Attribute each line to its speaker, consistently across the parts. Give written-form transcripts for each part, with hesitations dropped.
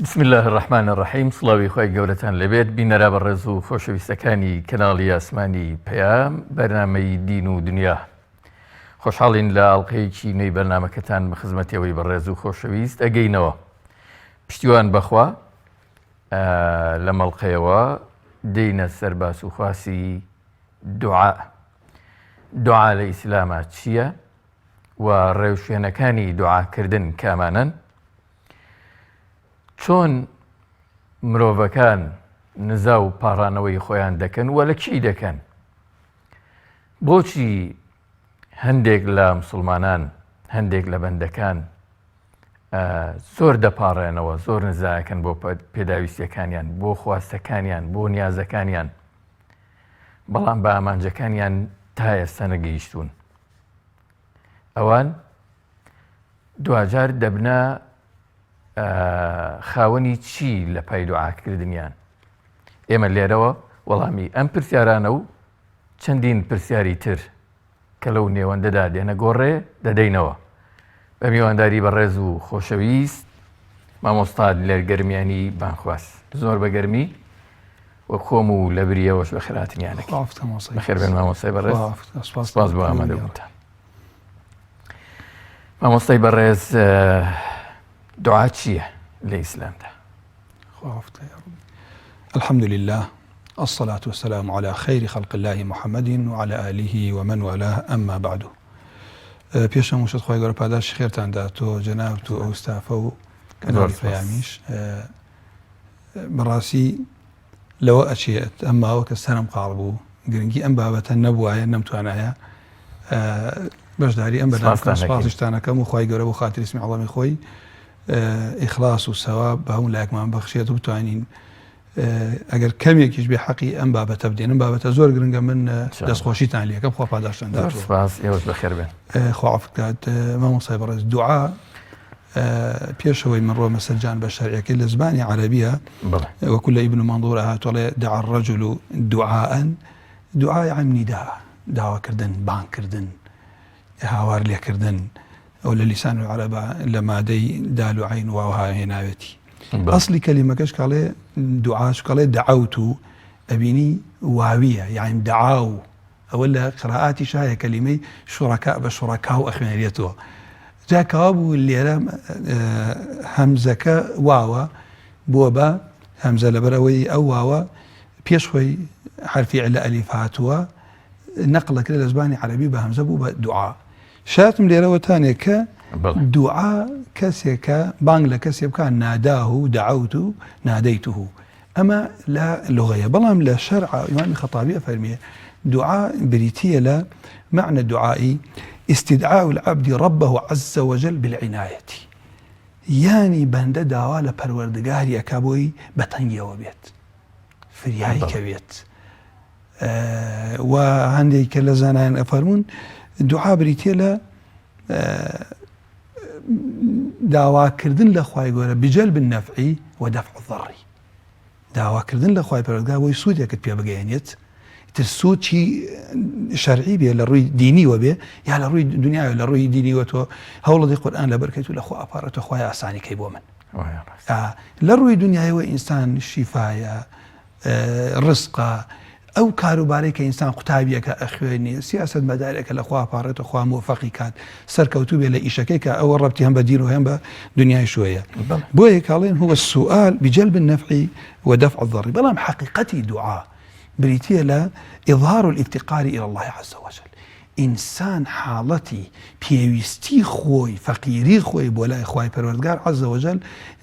Speaker 1: بسم اللە الرحمن الرحیم سڵاوی خوای گەورەتان لێبێت بینەرا بەڕێز و خۆشەویستەکانی کەناڵی ئاسمانی پەیام بەرنامەی دین و دنیا خۆشحاڵین لە ئاڵلقەیەکی نوێی بەرنامەکەتان بە خزمەتەوەی بەڕێز و خۆشەویست ئەگەینەوە پشتیوان بەخوا لە مەڵقەیەوە دێینە سەر باس و خواسی دوعا دوعا لە ئیسلامە چییە و ڕێوشوێنەکانی دوعاکردن کامانەن؟ چۆن مرۆڤەکان نزا و پاڕانەوەی خۆیان دەکەن و لە کی دەکەن؟ بۆچی هەندێک لە مسلمانان هەندێک لە بەندەکان زۆر دەپاڕێنەوە زۆر نزایەکەن بۆ پێداویستیەکانیان بۆ خواستەکانیان بۆ نیازەکانیان بەڵام بە ئامانجەکانیان تا ئێستا نەگەیشتوون ئەوان دواجار دەبنە خاوەنی چی لە پای دوعاکردنیان؟ ئێمە لێرەوە وەڵامی ئەم پرسیارانە و چەندین پرسیاری تر کە لەو نێوەندەدا دێنە گۆڕێ دەدەینەوە بە میوانداری بەڕێز و خۆشەویست مامۆستا دلێر گەرمیانی بانخواز زۆر بە گەرمی وەک خۆم و لە بریەوەش بە خێراتنیانەکەی بەخێربێن مامۆستای بەڕێز سپاس بۆ ئامادەبوونتان مامۆستای بەڕێز دوعا چییە لە ئیسلامدا؟
Speaker 2: الحمد لله الصلاة والسلام على خير خلق الله محمد وعلى آله ومن والاه أما بعد پێش هەموو شت خوای گەورە پاداشتی خێرتان دا تۆ جەنابت و ئەو ستافە و کەناڵی پەیامیش بەڕاستی لەوە ئەچێت ئەم ماوە کە سەرم قاڵ بوو گرنگی ئەم بابەتە نەبوایە نەمتوانایە بەشداری ئەم بەرنامە سپاسیشتانەکەم و خوای گەورە بۆ خاتری اسمی عەڵەمی خۆی ئیخلاص و سەواب بە هەموو لایەکمان بەخشێت و بتوانین ئەگەر کەمێکیش بێ حەقی ئەم بابەتە بدێنم بابەتە زۆر گرنگە من دەستخۆشیتان لەکەم خوا پاداشتان
Speaker 1: سپاس ئێوەش بەخێر بێن
Speaker 2: خوا عەفوت کات مامۆستای بەڕێز دوعا پێشەوەی من ڕۆمە سەر جان بە شەرعەکەی لە زمانی عەرەبیە وەکو لە ئیبن منظور هاتوڵێ دعا الرجل دعاء دعاء عم نداء داواکردن بانکردن هاوار لێکردن ئەو لە لیسان العربە لە مادەی دال و عین واوها هێناوێتی ئەسلی کەلیمەکەش کاڵێ دوعاش کەڵێ دعوت و ئەبینی واویە یاین دعاو ئەوە لە قرائاتیش هەیە کەلیمەی شوڕەکا بە شوڕەکاو ئەخوێنرێتەوە جا کەوابوو لێرە هەمزەکە واوە بووە بە هەمزە لەبەرئەوەی ئەو واوە پێش خۆی حرفی علە ئەلیف هاتووە نەقلەکرێت لە زبانی عەرەبی بە هەمزە بوو بە دوعا شاتم لێرەوە تانێک کە دوعا کەسێکە بانگ لە کەسێ بکە ناداه و دعوت و نادەیته ئەمە لە لوغەیە بەڵام لە شەرعا ئیمامی خەتابی ئەفەرمێ دوعا بریتییە لە معنى الدعاء استدعاء العبد ربه عز وجل بالعنایة یانی بەندە داوا لە پەروەردگاری ئەکا بۆی بە تەنگیەوە بێت فریای کەوێت و هەندێک کە لە زانایان ئەفەرمونون دوعا بریتە لە داواکردن لە خوای گەورە بجلب النفع و دفع الضر داواکردن لە خوای پەروەردگار بۆی سوودێکت پێ بگەیەنێت تر سوود چی شەرعی بێ لە ڕووی دینیوە بێ یا لە ڕووی دنیاوە لە ڕووی دینیوە تۆ هەوڵدی قورئان لەبەرکەیت و لە خوا ئەپارێتەوە خوای ئاسانی کەی بۆ من لە ڕووی دنیایەوە ئینسان شیفایە ڕزقە، ئەو کاروبارەی کە ئینسان قوتابیەکە ئەخوێنێ، سیاسەتمەدارێکە لە خوا ئەپاڕێتەوە خوا مۆفەقی کات سەرکەوتوو بێ لە ئیشەکەی کە ئەوە ڕەبتی هەم بە دین و هەم بە دنیایشوەیە. بۆیە کاڵێن هو السؤال بجلب النفع ودفع الضر بەڵام حەقیقەتی دوعا بریتییە لە إظهار الافتقار إلى الله عز وجل ئینسان حاڵەتی پێویستی خۆی فەقیری خۆی بۆ لای خوای پەروەردگار عز وجل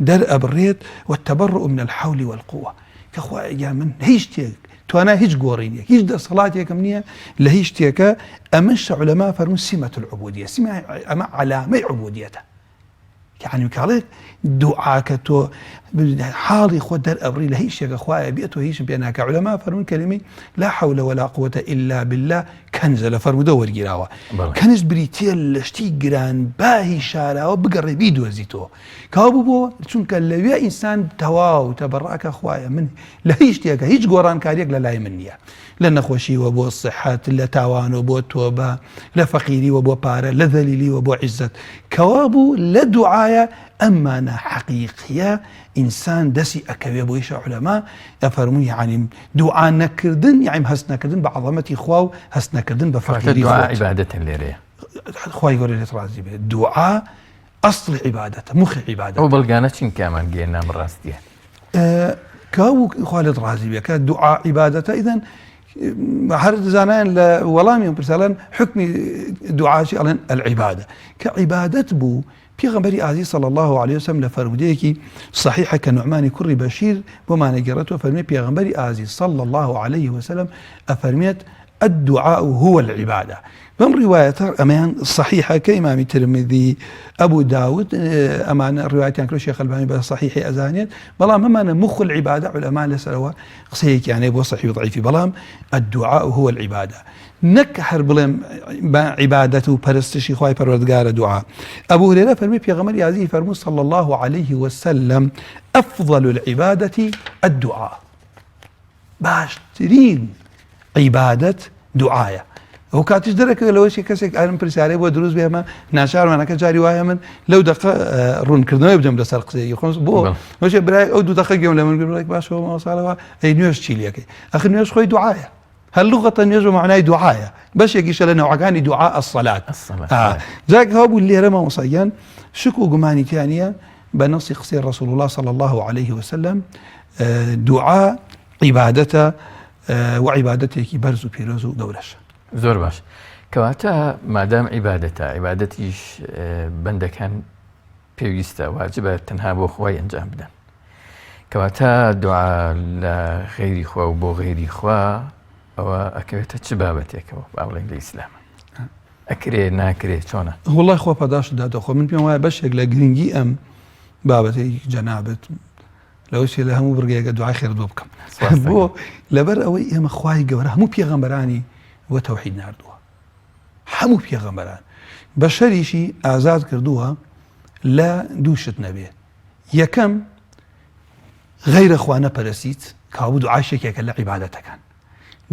Speaker 2: دەرئەبڕێت والتبرؤ من الحول والقوة کە خوایە گیان من هیچ شتێک توانای هیچ گۆڕینێک هیچ دەسەڵاتێکم نییە لە هیچ شتێکە ئەمەش علەما فەرموون سمة العبودیە سمە ئەمە عەلامەی عبودیەتە یعنی کاڵێک دوعاکە تۆ حاڵی خۆ دەرئەبڕی لە هیچ شتێکە خوایە بێت تۆ هیچم پێ ناکە علەما فەرموون کەلیمەی لا حول ولا قوة إلا بالله کەنزە لە فەرموودە وەرگیراوە کەنز بریتیە لە شتی گرانباهی شاراوە بگەڕێ بیدۆزیتەوە کەوابوو بۆ چونکە لەوێ ئینسان تەواو تەبەڕاکە خوایە من لە هیچ شتێکە هیچ گۆڕانکاریەک لە لای من نییە لە نەخۆشیوە بۆ سحەت لە تاوانەوە بۆ تۆبە لە فەقیریوە بۆ پارە لە ذەلیلیوە بۆ عیزەت کەوابوو لە دوعاە. ئەم مانا حەقیقیە ئینسان دەسی ئەکەوێ بۆیشە عولەما ئەفەرموون یەعنی دوعا نەکردن یەعنی هەست نەکردن بە عەزەمەتی خوا و هەست نەکردن بە فەقیری
Speaker 1: دوعا
Speaker 2: خۆت.
Speaker 1: عیبادەتە لێرەیە.
Speaker 2: خوای گەورە لێت ڕازی بێت دوعا ئەسڵی عیبادەتە مخی عیبادەتە.
Speaker 1: ئەو بەڵگانە چین کە ئەمان گەیەنە ئەم ڕاستیە؟
Speaker 2: کە خوا لێت ڕازی بێ کە دوعا عیبادەتە ئیدەن هەر زانایان لە وەڵامی ئەم پرسیارەن حکمی دوعاچی ئەڵێن العبادە کە عیبادەت بوو پێغەمبەری ئازیز صلی اللە علیە وسلم لە فەرموودەیەکی صحیحە کە نوعمانی کوڕی بەشیر بۆمان ئەگێڕێتەوە فەرمی پێغەمبەری ئازیز صلی اللە علیه وسلم ئەفەرمێت الدعاء هو العبادة بەم ڕیوایەتە ئەمەیان صحیحە کە ئیمامی ترمذی ئەبو داود ئەمانە ڕیوایەتیان کرد شێخ ئەلبانی بە صحیحی ئەزانێت بەڵام ئەمانە مخ العبادە علەما لەسەرەوە قسەیەکیان هەیە بۆ صحیح و ضعیفی بەڵام الدعاء هو العبادة نەک هەر بڵێم بە عیبادەت و پەرستشی خوای پەروەردگارە دوعا. ئەبو هورێرە فەرمی پێغەمبەری ئازیزی فەرموو صلی اللە علیه وسلم افضل العبادة الدعاء باشترین عیبادەت دوعایە. ئەو کاتیش دەرەکەوێت لەوەی کەسێک ئەم پرسیارەی بۆ دروست بێمە ناچارمانەکە جاری وایە من لەو دەقە ڕوونکردنەوەی بدەم لەسەر قسەیەکی خۆم بۆ مەشێ برای ئەو دوو دەقە گوێم لە من بڵێک باشەوە مامۆستاڵەوە ئەی نوێژ چی لەکەی ئەخر نوێژ خۆی دوعایە هەر لغەتە نوێژ بە مەعنای دوعایە بەشێکیشە لە نەوعەکانی دوعا الصلاة جا کە هەبوو لێرە مامۆستا گیان شک و گومانی تیا نییە بە نەسی قسەی ڕسول الله صلی الله عليه وسلم دوعا عیبادەتە و عیبادەتێکی بەرز و پیرۆز و گەورەشە.
Speaker 1: زۆر باش کەواتە مادام عیبادەتە عیبادەتیش بەندەکان پێویستە واجبە تەنها بۆ خوای ئەنجام بدەن کەواتە دوعا لە غەیری خوا و بۆ غەیری خوا ئەوە ئەکەوێتە چ بابەتێکەوە با بڵێین لە ئیسلامە ئەکرێ ناکرێ چۆنە؟
Speaker 2: وڵای خوا پاداشت داتەوە من پێم وایە بەشێک لە گرنگی ئەم بابەتەی جەنابت لەوە چێ لە هەموو بڕگەیەکە دوعای خێرت بۆ بکەم بۆ لەبەر ئەوەی ئێمە خوای گەورە هەموو پێغەمبەرانی بۆ تەوحید ناردووە هەموو پێغەمبەران بەشەریشی ئازاد کردووە لە دوو شت نەبێ یەکەم غەیرە خوا نەپەرستیت کابوو دوعاش یەکێکە لە عیبادەتەکان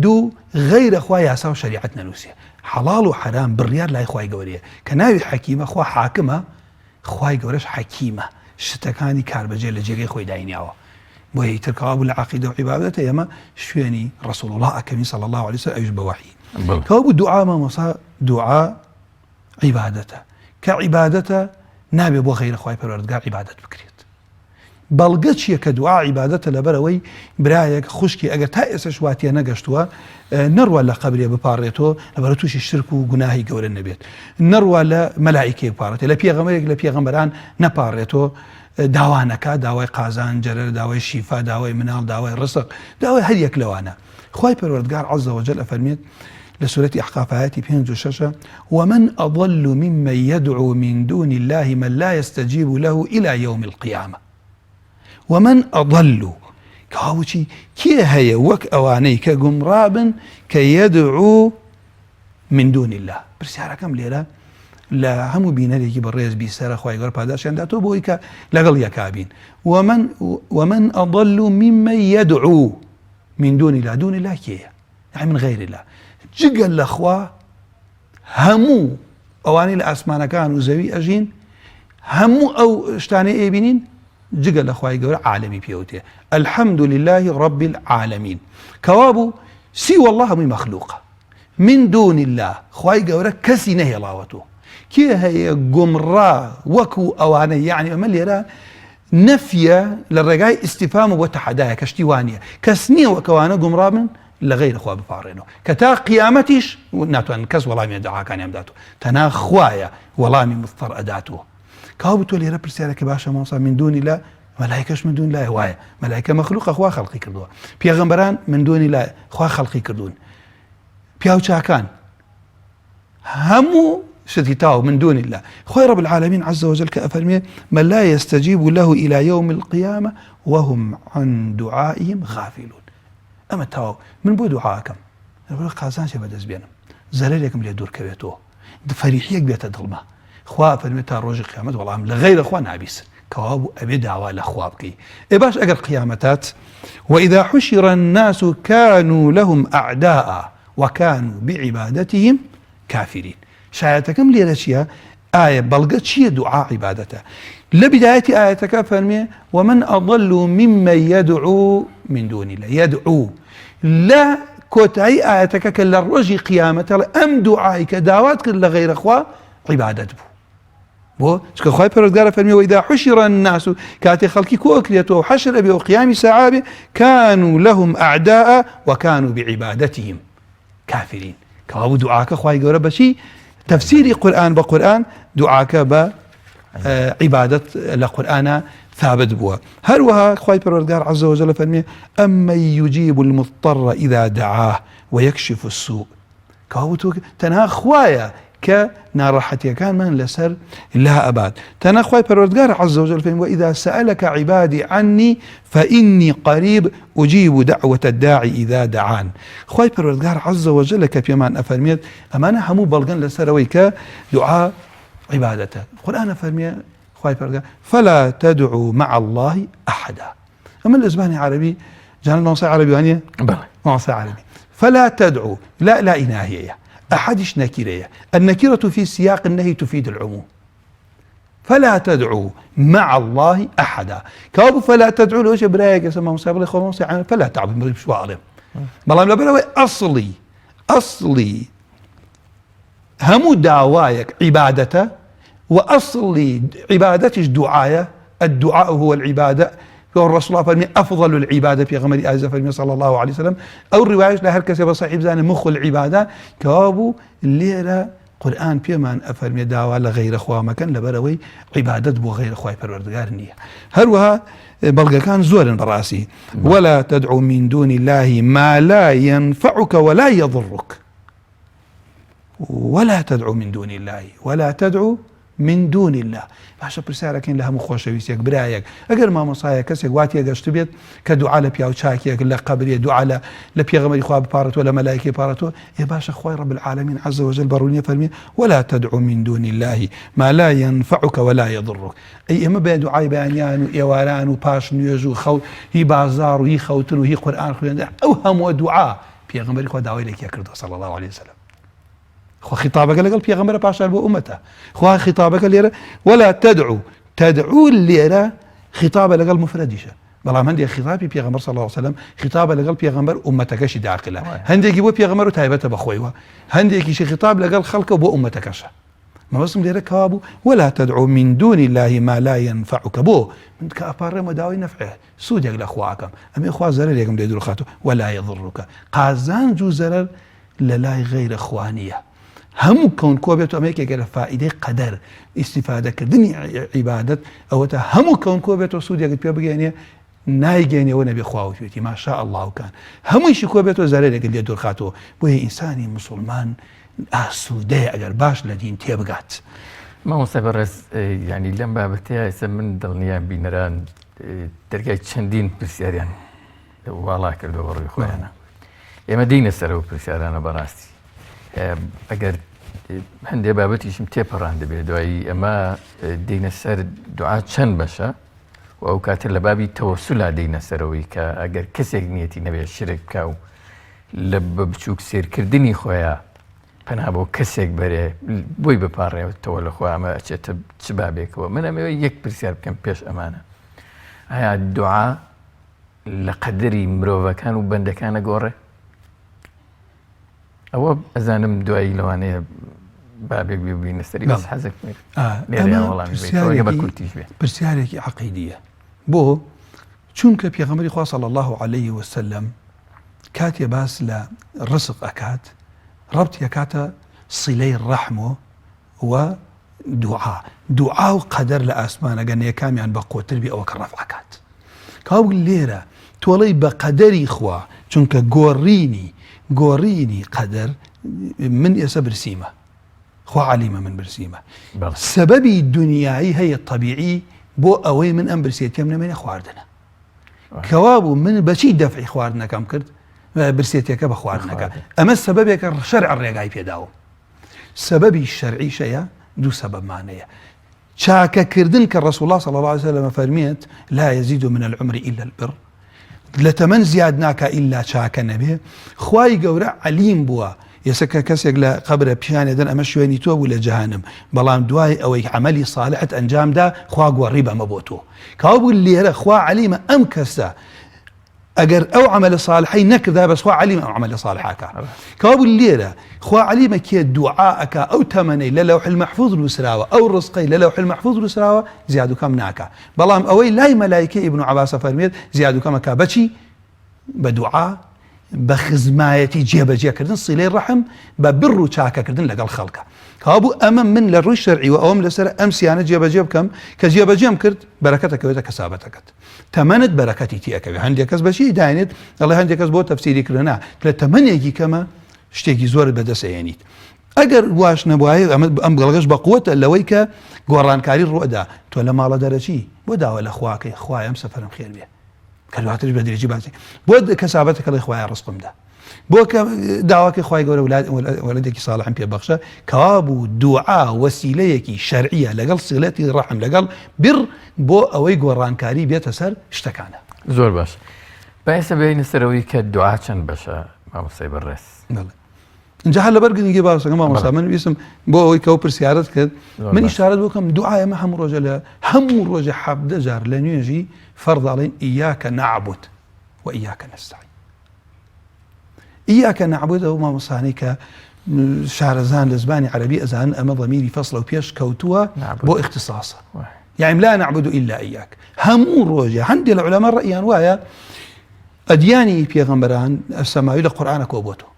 Speaker 2: دوو غەیرە خوا یاسا و شەریعەت نەنووسێ حەڵاڵ و حەرام بڕیار لای خوای گەورەیە کە ناوی حەکیمە خوا حاکمە خوای گەورەش حەکیمە شتەکانی کاربەجێ لە جێگەی خۆی داینیاوە بۆیە ئیتر کەوابوو لە عەقیدە و عیبادەتە ئێمە شوێنی ڕسول الله ئەکەوین صلی الله علیه وسلم ئەویش بە وەحی کەوابوو دوعا مامۆستا دوعا عیبادەتە کە عیبادەتە نابێ بۆ غەیرە خوای پەروەردگار عیبادەت بکرێت بەڵگە چییە کە دوعا عیبادەتە لەبەرئەوەی برایەک خوشکی ئەگەر تا ئێسەش وا تێنەگەشتووە نەڕوا لە قەبرێ بپاڕێتۆ لەبەرە تووشی شرک و گوناهی گەورە نەبێت نەڕوا لە مەلائیکەی بپاڕێتێ لە پێغەمبەرێک لە پێغەمبەران نەپاڕێتۆ داوا نەکا داوای قازان جەرەر داوای شیفا داوای مناڵ داوای ڕسق داوای هەر یەک لەوانە خوای پەروەردگار عز وجل ئەفەرمێت لە سورەتی ئەحقاف ئایەتی پێنج و شەشە ومن أضل ممن يدعو من دون الله من لا يستجيب له إلى يوم القيامة ومن أضل کاوچی کێ هەیە وەک ئەوانەی کە گومڕابن کە يدعو من دون الله پرسیارەکەم لێرە لە هەموو بینەرێکی بەڕێز بیسەرە خوای گەورە پاداشیان داتەوە بۆی کە لەگەڵ یەکابین ومن ومن أضل ممن يدعو من دون الله دون الله کێیە یعنی من غیر الله جگە لە خوا هەموو ئەوانەی لە ئاسمانەکان و زەوی ئەژین هەموو ئەو شتانەی ئەیبینین جگە لە خوای گەورە عالەمی پێوتێ الحمد لله رب العالمین کەوابوو سی والله هەمووی مەخلوقە من دون الله خوای گەورە کەسی نەهێڵاوەتەوە کێ هەیە گومڕا وەکو ئەوانە یعنی ئەمە لێرە نەفیە لە ڕێگای ئیستیفام و بۆ تەحەدایە کە شتی وانیە کەس نییە وەک ئەوانە گومڕا بن لە غەیرە خوا بپاڕێنەوە کە تا قیامەتیش ناتوانن کەس وەڵامی دعاکانیان بداتەوە تەنها خوایە وەڵامی مضطر ئەداتەوە کاوە تۆ لێرە پرسیارەکە باشە مامۆستا من دونی لە مەلایکەش من دون لای وایە مەلایکە مەخلوقە خوا خەڵقی کردووە پێغەمبەران من دونی لای خوا خەڵقی کردوون پیاو چاکان هەموو شتی تاو من دون الله خوای رب العالمین عز وجل کە ئەفەرمێ من لا يستجيب له إلى يوم القيامة وهم عن دعائهم غافلون ئەمە تاو من بۆ دوعاکەم قازانجێ بەدەست بێنم زەرەرێکم لێ دوورکەوێتەوە فەریحیەک بێتە دڵما خوا فەرمێ تا ڕۆژی قیامەت وەڵام لە غەیرە خوا نابیسن کەوابوو ئەبێ داوا لە خوا بکەی ئێ باش ئەگەر قیامەتات وإذا حشر الناس كانوا لهم أعداء وكانوا بعبادتهم كافرين شایەتەکەم لێرە چییە؟ ئایا بەڵگە چییە دوعا عیبادەتە؟ لە بدایەتی ئایەتەکە فەرمێ ومن أضل ممن يدعو من دون الله يدعو لە کۆتایی ئایەتەکە کە لە ڕۆژی قیامەتە ئەم دوعای کە داوات کرد لە غەیرە خوا عیبادەت بوو بۆ چکە خوای پەروەردگارە فەرمی وإذا حشر الناس کاتێ خەڵکی کۆکرێتەوە حەشر ئەبێ و قیامی سەعا بێ كانوا لهم أعداء وكانوا بعبادتهم کافرین کەوابوو دوعاکە خوای گەورە بەچی تەفسیری قورئان بە قورئان دوعاکە بە عیبادەت لە قورئانە ثابت بووە هەروەها خوای پەروەردگار عز وجل فەرمی ئەمە يجيب المضطر إذا دعاه ويكشف السوء کەوابوو تۆ تەنها خوایە کە ناڕەحەتیەکانمان لەسەر لا ئەبات تەنها خوای پەروەردگار عز وجل فەرمی وإذا سألك عبادي عني فإني قريب أجيب دعوة الداعي إذا دعان خوای پەروەردگار عز وجل کە پێمان ئەفەرمێت ئەمانە هەموو بەڵگەن لەسەرەوەی کە دوعا عیبادەتە قورئان ئەفەرمێ خوای پەروەردگار فلا تدعوا مع الله أحدا ئەمە لە زمانی عەرەبی جان مامۆستای عەرەبی وانە مامۆستای عەرەبی فلا تدعو لا لا إناهية أحدش نكرة النكرة في سياق النهي تفيد العموم فلا تدعو مع الله أحدا كابو فلا تدعو لوش برايك يسمى مامۆستا بڵێ خۆ مامۆستا فلا تعبد بڵێ شواڵێم بەڵام لەبەرەوەی ئەسڵی ئەسڵی هەموو داوایەک عیبادەتە و ئەسڵی عیبادەتیش دوعایە، الدعاء هو العبادە، ڕسول الله فەرمی أفضل العبادە پێغەمبەری ئازیز فەرمی صلی الله علیه وسلم ئەو ڕیوایەش لە هەر کەسێ بە صحیح بزانێ مخ العبادە کەوابوو لێرە قورئان پێمان ئەفەرمێ داوا لە غەیرە خوا مەکەن لەبەرئەوەی عیبادەت بۆ غەیرە خوای پەروەردگار نییە هەروەها بەڵگەکان زۆرن بەڕاستی ولا تدعو من دون الله ما لا ينفعك ولا يضرك ولا تدعو من دون اللە ولا تدعو من دون اللە باشە پرسیارەکەین لە هەموو خۆشەویستێک برایەک ئەگەر مامۆسایە کەسێک وا تێگەشت بێت کە دوعا لە پیاو چاکێک لە قەبرێ دوعا لە لە پێغەمبەری خوا بپارێتەوە لە مەلایکێ پارێتەوە ئێ باشە خوای رب العالمین عز وجل بەڕوونیە فەرمی ولا تدعو من دون الله ما لا ينفعك ولا يضرك ئەی ئێمە بە دوعای بەیانیان و ئێواران و پاش نوێژ و خەو هی بازاڕ و هی خەوتن و هی قورئان خوێندن ئەو هەموو دوعا پێغەمبەری خوا داوای لە کێ کردووە صلی الله علیه وسلم خوا خطابەکە لەگەڵ پێغەمبەرە پاشان بۆ ئومەتە خوا خطابەکە لێرە ولا تدعو تدعو لێرە خطابە لەگەڵ مفردیشە بەڵام هەندێک خطابی پێغەمبەر صلی الله علیه وسلم خطابە لەگەڵ پێغەمبەر ئومەتەکەشی داخلە هەندێکی بۆ پێغەمبەر و تایبەتە بە خۆیوە هەندێکیشی خطاب لەگەڵ خەڵکە بۆ ئومەتەکەشە مەبەستم لێرە کەوابوو ولا تدعو من دون الله ما لا ينفعك بۆ من کە ئەپاڕێمە داوای نەفعێ سوودێک لە خوا ئەکەم ئەمێ خوا زەرەرێکم لێ دوورخاتەوە ولا یضرک قازانج و زەرەر لە لای غەیرە خوا نییە هەموو کەون کۆ بێت ئەمە یەکێکە لە فائیدەی قەدەر ئیسیفادەکردنی عیبادەت ئەوەتە هەموو کەون کۆ بێتەوە سوودێکت پێ بگەێنێ نایگەێنەوە نەبێ خوا وتوێتی ماشا الله کان هەموویشی کۆ بێتەوە زەرەرێکت لێ دوورخاتەوە بۆیە ئینسانی مسلمان ئاسوودەیە ئەگەر باش لە دین تێبگات.
Speaker 1: مامۆستای بەڕێز یانی لەم بابەتەیە ئێستا من دڵنیام بینەران دەرگای چەندین پرسیاریان واڵا کردەوە بە ڕووی خۆیانە ئێمە دینە سەرەوە پرسیارانە بەڕاستی ئەگەر هەندێ بابەتیشم تێپەڕان دەبێت دوایی ئەمە دینە سەر دوعا چەند بەشە و ئەو کاتە لە بابی تەوەسولا دینە سەرەوەی کە ئەگەر کەسێک نیەتی نەبێت شرک بکە و لە بە بچووک سێرکردنی خۆیان پەنا بۆ کەسێک بەرێ بۆی بپاڕێتەوە لە خوا ئەمە ئەچێتە چ بابێکەوە من ئەمەوێ یەک پرسیار بکەم پێش ئەمانە ئایا دوعا لە قەدری مرۆڤەکان و بەندەکانە گۆڕێ ئەوە ئەزانم دوایی لەوانەیە بابێک ببینە سەری بەس حەزێک
Speaker 2: پرسیارێکی عقیدیە بۆ چونکە پێغەمبەری خوا صلی الله علیه وسلم کاتێ باس لە ڕزق ئەکات ڕەبتی ئەکاتە سیلەی ڕەحم و و دوعا دوعا و قەدەر لە ئاسمانە گەر یەکامیان بە قوتر بی ئەوە کە ڕەفع ئەکات کاو لێرە تۆڵەی بە قەدەری خوا چونکە گۆڕینی گۆڕینی قەدەر من ئێسە برسیمە خوا عەلیمە من برسیمە سەبەبی دنیایی هەیە تەبیعی بۆ ئەوەی من ئەم برسێتیم نەمێنێ خواردنە کەوابوو من بەچی دەفعی خواردنەکەم کرد برسێتەکە بە خواردنەکە ئەمە سەبەبێکە شەرع ڕێگای پێداوم سەبەبی شەرعیشەیە دوو سەبەبمانەیە چاکەکردن کە ڕسول الله صلی الله علیه وسلم فەرمیێت لا يزيد من العمر إلا البر لە تەمەن زیاد ناکا ئیلا چاکە نەبێ خوای گەورە عەلیم بووە. ئێستا کە کەسێک لە قەبرە پیشانێ دەن ئەمە شوێنی تۆ بوو لە جەهەنم بەڵام دوای ئەوەی عەمەلی ساڵحت ئەنجام دا خوا گۆڕی بەمە بۆ تۆ کەوابوو لێرە خوا عەلیمە ئەم کەسە ئەگەر ئەو عەمەلە ساڵحەی نەکردا بەس خوا عەلیمە ئەم عەمەلە ساڵحەکە کەوابوو لێرە خوا عەلیمە کێ دوعا ئەکا ئەو تەمەنەی لە لەوح المحفوظ نووسراوە ئەو ڕزقەی لە لەوح المحفوظ نووسراوە زیاد و کەم ناکا بەڵام ئەوەی لای مەلایکە ئیبن عەباسە فەرمێت زیاد و کەم ئەکا بەچی بە دوعا، بە خزمایەتی جێبەجێکردن سیلەی ڕەحم، بە بڕ و چاکەکردن لەگەڵ خەڵکە. کەوابوو ئەمە من لە ڕووی شەرعیوە ئەوەم لەسەرە ئەم سیانە جێبەجێ بکەم، کە جێبەجێم کرد بەرەکەت ئەکەوێتە کەسابەتەکەت. تەمەنت بەرەکەتی تێ ئەکەوێ. هەندێک کەس بە چی داینێت؟ ئەڵێ هەندێک کەس بۆ تەفسیری کردن نا، لە تەمەنێکی کەمە شتێکی زۆرت بەدەست ئەهێنیت. ئەگەر واش نەبوایە ئەمە ئەم بەڵگەش بە قوتە لەوەی کە گۆڕانکاری ڕووئەدا. تۆ لە ماڵە دەرەچی بۆ داوا لە خواکەی خوایە ئەم سەفەرم خێر بێ. کە دواترش بە درێژی باسی بۆ کەسابەتەکە ڵێ خوایە ڕزقم دا بۆ کە داواکەی خوای گەورە وەلەدێکی ساڵحم پێ بەخشە کەوابوو دوعا وەسیلەیەکی شەرعیە لەگەڵ سیلەتی ڕەحم لەگەڵ بڕ بۆ ئەوەی گۆڕانکاری بێتە سەر شتەکانە.
Speaker 1: زۆر باش با ئێستا بێینە سەرەوەی کە دوعا چەند بەشە مامۆستای بەڕێز؟
Speaker 2: بەڵێ اینجا هەر لەبەر گرنگی باسەکە مامۆستا من ویستم بۆ ئەوەی کە ئەو پرسیارت کرد من ئیشارەت بۆ کەم دوعا ئێمە هەموو ڕۆژە لە هەموو ڕۆژە 17 جار لە نوێژی فەرض ئەڵێن إياك نعبد وإياك نستعين إياك نعبد ئەو مامۆستانەی کە شارەزان لە زمانی عەرەبی ئەزانن ئەمە ضمیری فەصلە و پێش کەوتووە بۆ اختصاصە یعنی لا نعبد إلا إياك هەموو ڕۆژێ هەندێک لە علەما ڕەئیان وایە ئەدیانی پێغەمبەران سەماوی لە قورئانە کۆبۆتەوە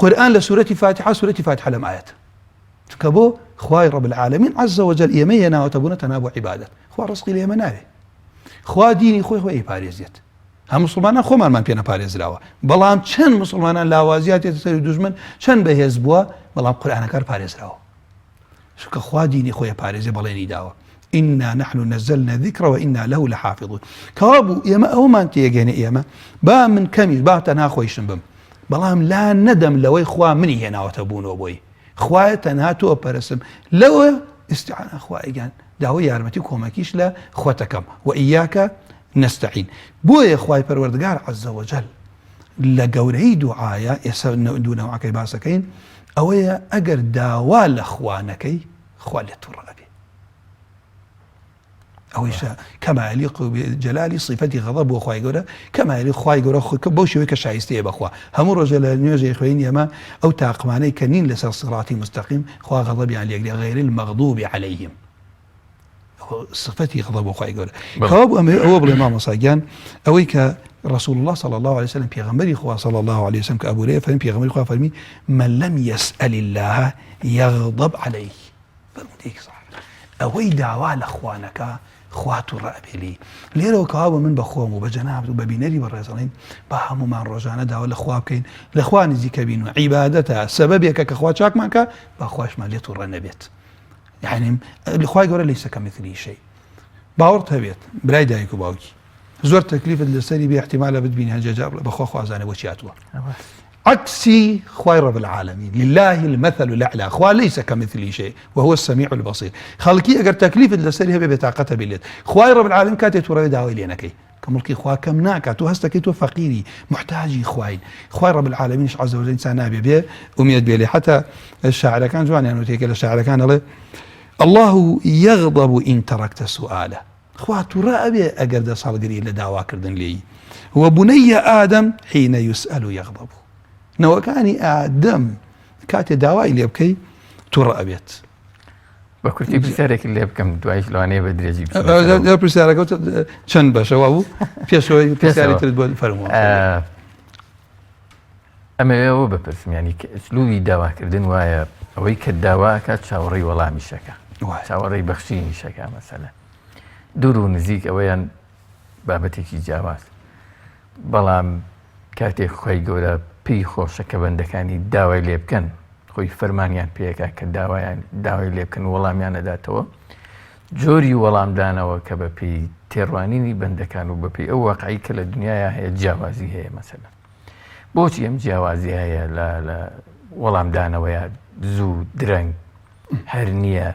Speaker 2: قورئان لە سورەتی فاتحە سورەتی فاتحە لەم ئاەت چونکە بۆ خوای رب العالمین عز وجل ئێمە هێناوەتە بوونە تەنها بۆ عیبادەت خوا ڕزقی لە ئێمە ناوێ خوا دینی خۆی خۆی پارێزێت هەم مسلمانان خۆمانمان پێ نەپارێزراوە بەڵام چەند مسلمانان لاوازیات تێتە سەری دوژمن چەند بەهێز بووە بەڵام قورئانەکار پارێزراوە چونکە خوا دینی خۆی ئەپارێزێ بەڵێنی داوە إنا نحن نزلنا الذكر وإنا له لحافظون کەوابوو ئێمە ئەوەمان تێگەێنێ ئێمە با من کەمیش با تەنها خۆیشم بم بەڵام لا نەدەم لەوەی خوا منی هێناوەتە بوونەوە بۆی خوایە تەنها تۆ پەرسم لەوە استعانە خوایگیان داوای یارمەتی و کۆمەکیش لە خۆتەکەم وإياك نستعين بۆیە خوای پەروەردگار عز وجل لە گەورەی دوعایە ئێستا دوو نەوعەکەی باسەکەین ئەوەیە ئەگەر داوا لە خوا نەکەی خوا لێت توڕە ئەبێ ئەوەیشە كما يليق بجلال صفة غضب بۆ خوای گەورە كما يليق خوای گەورە خۆ بەو شێوەی کە شایستەیە بەخوا هەموو ڕۆژێ لە نوێژەی خوێن ئێمە ئەو تاقمانەی کە نین لەسەر صراطی مستقیم خوا غەضەبیان لێگرێ غير المغضوب عليهم سفەتی غەضەب بۆ خوای گەورە کەوابوو ئەمەوێ ئەوە بڵێ مامۆستا گیان ئەوەی کە رسول الله صلى الله عليه وسلم پێغەمبەری خوا صلى الله عليه وسلم کە ئەبو هريرە فەرمی پێغەمبەری خوا فەرمی من لم يسأل الله يغضب عليه فەرموودەیەکی صحیح ئەوەی داوا لە خوا نەکا خوا توڕە ئەبێ لێی لێرەوە کەوابوو من بە خۆم و بە جەنابت و بە بینەری بەڕێزەڵین با هەمومان ڕۆژانە داوا لە خوا بکەین لە خوا نزیکە بین و عیبادەتە سەبەبێکە کە خوا چاکمان کە با خواشمان لێ توڕە نەبێت یعنی خوای گەورە ليس كمثله شيء باوەڕت هەبێت برای دایک و باوکی زۆر تەکلیفت لەسەری بێ احتیمالە بتبینی هەنجە جا بەخوا خوازانە بۆچی هاتووە عكسي خواي رب العالمين لله المثل الأعلى خوا ليس كمثله شيء وهو السميع البصير خەڵکی ئەگەر تەکلیفت لەسەری هەبێ بێتاقەتە بێت خوای رب العالمین کاتێ توڕەوێ داوای لێ نەکەی کە موڵکی خوا کەم ناکات تۆ هەست دەکەی تۆ فەقیری موحتاجی خواین خوای رب العالمینش عز وجل ئینسان نابێ بێ ئومێد بێ لێ حتا شاعرەکان جوانیان وتێکە لە شاعرەکان ئەڵێ الله يغضب إن تركت سؤاله خوا توڕە ئەبێ ئەگەر دەست هەڵگری لە داواکردن لێی وبني آدم حين يسأل يغضب نەوەکانی ئادەم کاتێ داوای لێ بکەی توڕە ئەبێت
Speaker 1: بە کورتی پرسیارێک لێ بکەم دوایش لەوانەیە بە درێژی
Speaker 2: پرسیارەکە چەند بەشەوە بوو پێشەوەی پرسیاری ترت بۆ فەرمووە
Speaker 1: ئەمەوێەوە بپرسم ینی کە ئەسلوبی داواکردن وایە ئەوەی کە داواکە چاوەڕێی وەڵامیشەکە چاوەڕێی بەخشینیشەکە مەسەلە دوور و نزیک ئەوەیان بابەتێکی جیاواز بەڵام کاتێک خی گەورە پێی خۆشە کە بەندەکانی داوای لێ بکەن خۆی فەرمانیان پێکا کە داوایان داوای لێ بکەن وەڵامیان نەداتەوە جۆری وەڵامدانەوە کە بە پێی تێڕوانینی بەندەکان و بەپێی ئەو واقعی کە لە دنیایا هەیە جیاوازی هەیە مەسەلەن بۆچی ئەم جیاوازی هەیە لە لە وەڵامدانەوەیە زوو درەنگ هەر نییە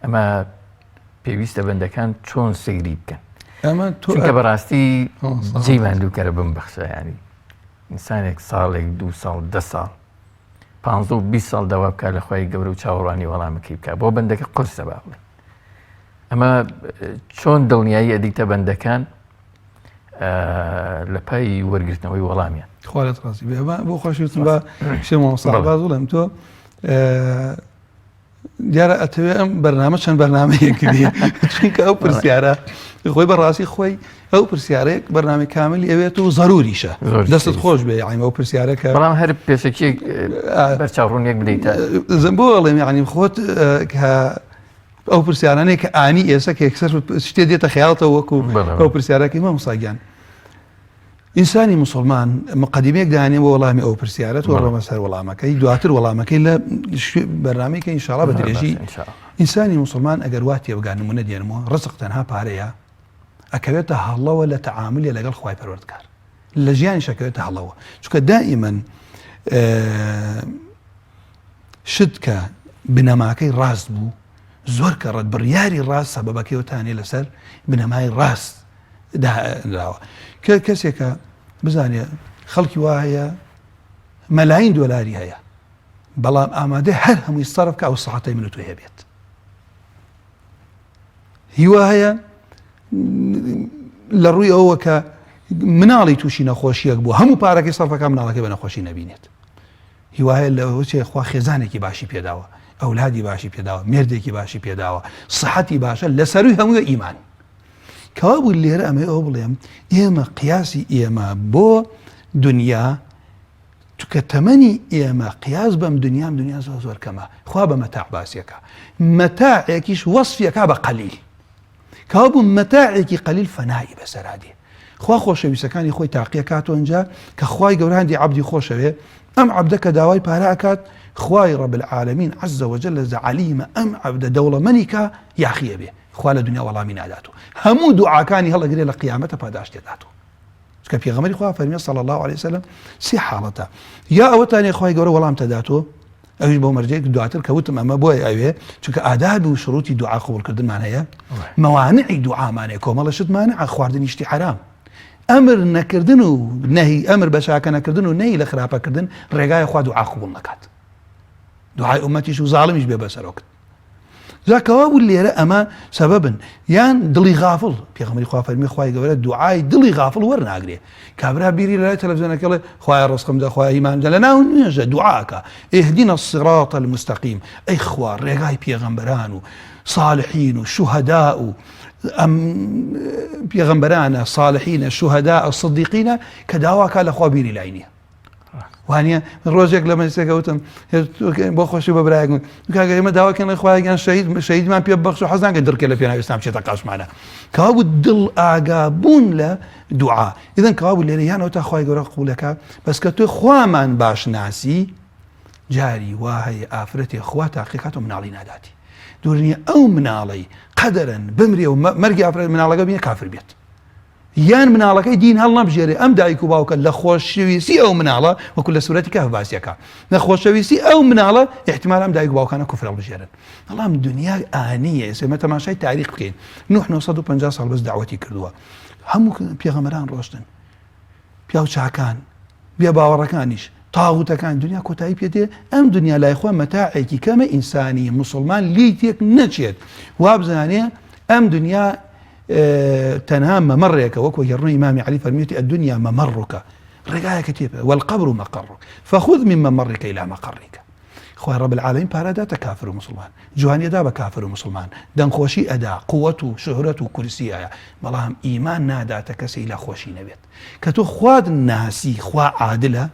Speaker 1: ئەمە پێویستە بەندەکان چۆن سەیری بکەن
Speaker 2: ئەمە تۆ
Speaker 1: چونکە بەڕاستی جێی ماندووکەرە بم بەخشە ینی ئینسانێک ساڵێک دو ساڵ دە ساڵ. پ و 20 ساڵ داوا بکات لە خوای گەورە و چاوەڕوانی وەڵامەکەی بکات بۆ بەندەکە قورسە با بڵێ ئەمە چۆن دڵنیایی ئەدیتە بەندەکان لە پای وەرگرتنەوەی وەڵامیان
Speaker 2: خوالت ڕازی بێ بۆ خۆشوتم بە شێ مامۆستا باز بڵێم تۆ دیارە ئەتەوێ ئەم بەرنامە چەند بەرنامەیەک بێ چونکە ئەو پرسیارە خۆی بەڕاستی خۆی ئەو پرسیارێک بەرنامەی کاملی ئەوێت و زەروریشە دەستت خۆش بێ یعنی ئەو پرسیارە کە
Speaker 1: بەڵام هەر پێشەکیەک بەرچاوڕوونیەک بدەیتە
Speaker 2: بۆ ئەڵێم یعنی خۆت کە ئەو پرسیارانەی کە ئانی ئێستا کە یەکسەر شتێ دێتە خەیاڵتەوە وەکو ئەو پرسیارەکەی مامۆستا گیان ئینسانی موسڵمان مقدمەیەک دانێ بۆ وەڵامی ئەو پرسیارە تۆ ڕۆمە سەر وەڵامەکەی دواتر وەڵامەکەی لە بەرنامەی کە ئینشاڵا بە درێژی ئینسانی موسڵمان ئەگەر وا تێبگا نمونە دێنمەوە ڕزق تەنها پارەیە ئەکەوێتە هەڵەوە لە تەعاملی لەگەڵ خوای پەروەردگار لە ژیانی شەکەوێتە هەڵەوە چونکە دائیمەن شت کە بنەماکەی ڕاست بوو زۆر کەڕەت بڕیاری ڕاست سەبەبەکەیوتانێ لەسەر بنەمای ڕاست دانراوە کە کەسێکە بزانێ خەڵکی وا هەیە مەلاین دۆلاری هەیە بەڵام ئامادە هەر هەمووی سەرف کە ئەو سەحەتەی من و تۆ هەبێت هیوا هەیە لە ڕووی ئەوە کە مناڵی تووشی نەخۆشیەک بوو هەموو پارەکەی سەرفەکە مناڵەکەی بە نەخۆشی نەبینێت هیوایە لەوەچێ خوا خێزانێکی باشی پێداوە ئەولادی باشی پێداوە مێردێکی باشی پێداوە سەحەتی باشە لە سەروی هەموو ئیمان کەوابوو لێرە ئەمەی ئەوە بڵێم ئێمە قیاسی ئێمە بۆ دنیا چکە تەمەنی ئێمە قیاس بەم دنیام دنیا زۆر زۆر کەمە خوا بە مەتاع باسیەکە مەتاعێکیش وەصفیەکە بە قەلیل کەوابوو مەتاعێکی قەلیل فەنائی بەسەرا دێ خوا خۆشەویستەکانی خۆی تاقیە کاتۆ ئینجا کە خوای گەورە هەندی عەبدی خۆشەوێ ئەم عەبدە کە داوای پارە ئەکات خوای رب العالمین عز وجل علیمە ئەم عەبدە دەوڵەمەنی کا یاخیە بێ خوا لە دنیا وەڵامی نادات و هەموو دوعاکانی هەڵەگرێ لە قیامەتە پاداشتێ دات و چکە پێغەمبەری خوا فەرمی صلی الله علیه وسلم سێ حاڵەتە یا ئەوەتانێ خوای گەورە وەڵام تەداتۆ ئەویش بۆ مەرجێک دواتر کە وتم ئەمە بۆیە ئەوێ چونکە ئاداب و شروتی دوعا قبوڵکردنمان هەیە مەوانعی دوعامان هەیە کۆمەڵە شت مانعە خواردنی شتی حەرام ئەمر نەکردن و نەهی ئەمر بە چاکە نەکردن و نەهی لە خراپەکردن ڕێگای خوا دوعا قبوڵ نەکات دوعای ئومەتیش و زاڵمیش بێ بەسەرۆکت جا کەوابوو لێرە ئەمە سەبەبن یان دڵی غافڵ پێغەمبەری خوا فەرمی خوای گەورە دوعای دڵی غافڵ وەرناگرێ کابرا بیری لای تەلەڤزیۆنەکە ڵێ خوایە ڕزقم دە خوایە ئیمان دە لەناو نوێژە دوعاکە اهدنا الصراط المستقیم ئەی خوا ڕێگای پێغەمبەران و صالحین و شوهەدا و ئەم پێغەمبەرانە صالحینە شوهەدا صدیقینە کە داواکە لە خوا بیری لای نییە وانە ڕۆژێک لە مەجلسێکە وتم بۆ خۆشی بە برایەک کاکە ئێمە داواکەن لە خوایگیان شەهید شەهیدمان پێ بەخش و حەز ناکەین دڕکێ لە پێناوی ئیسلام بچێتە قاشمانە کەوابوو دڵ ئاگابوون لە دوعا ئیذن کەوابوو لێرە یان ئەوتا خوای گەورە قبوڵەکە بەس کە تۆ خوامان باش ناسی جاری وا هەیە ئافرەتێ خوا تاقیکات و مناڵی ناداتی دوور نییە ئەو مناڵەی قەدەرن بمرێ و مەرگی ئافرەت مناڵەکە بینە کافر بێت یان مناڵەکەی دین هەڵنەبژێرێ ئەم دایک و باوکە لە خۆشەویستی ئەو مناڵە وەکو لە سورەتی کەهف باسیەکە لە خۆشەویستی ئەو مناڵە احتمال ئەم دایک و باوکانە کوفر هەڵبژێرن بەڵام دنیا ئانیە ئێستا ئێمە تەماشای تاریخ بکەین نوح 950 ساڵ بەس داوەتی کردووە هەموو پێغەمبەران ڕۆشتن پیاو چاکان بێ باوەڕەکانیش تاغوتەکان دنیا کۆتایی پێ دێ ئەم دنیا لای خوا مەتاعێکی کەمە ئینسانی موسڵمان لێی تێک نەچێت وابزانێ ئەم دنیا تەنها مەمەڕێکە وەکو هێڕنی ئیمامی عەلی فەرمیوتی الدنیا مەمەڕک ڕێگایەکە تێ والقبر مقرک فخذ من ممرك إلى مقرك خوای رب العالمین پارە داتە کافر و مسلمان جوانی دا بە کافر و مسلمان دەنگخۆشی ئەدا قوت و شهرەت و کورسی ئەیا بەڵام ئیمان ناداتە کەسی لە خۆشی نەبێت کە تۆ خوات ناسی خوا عادلە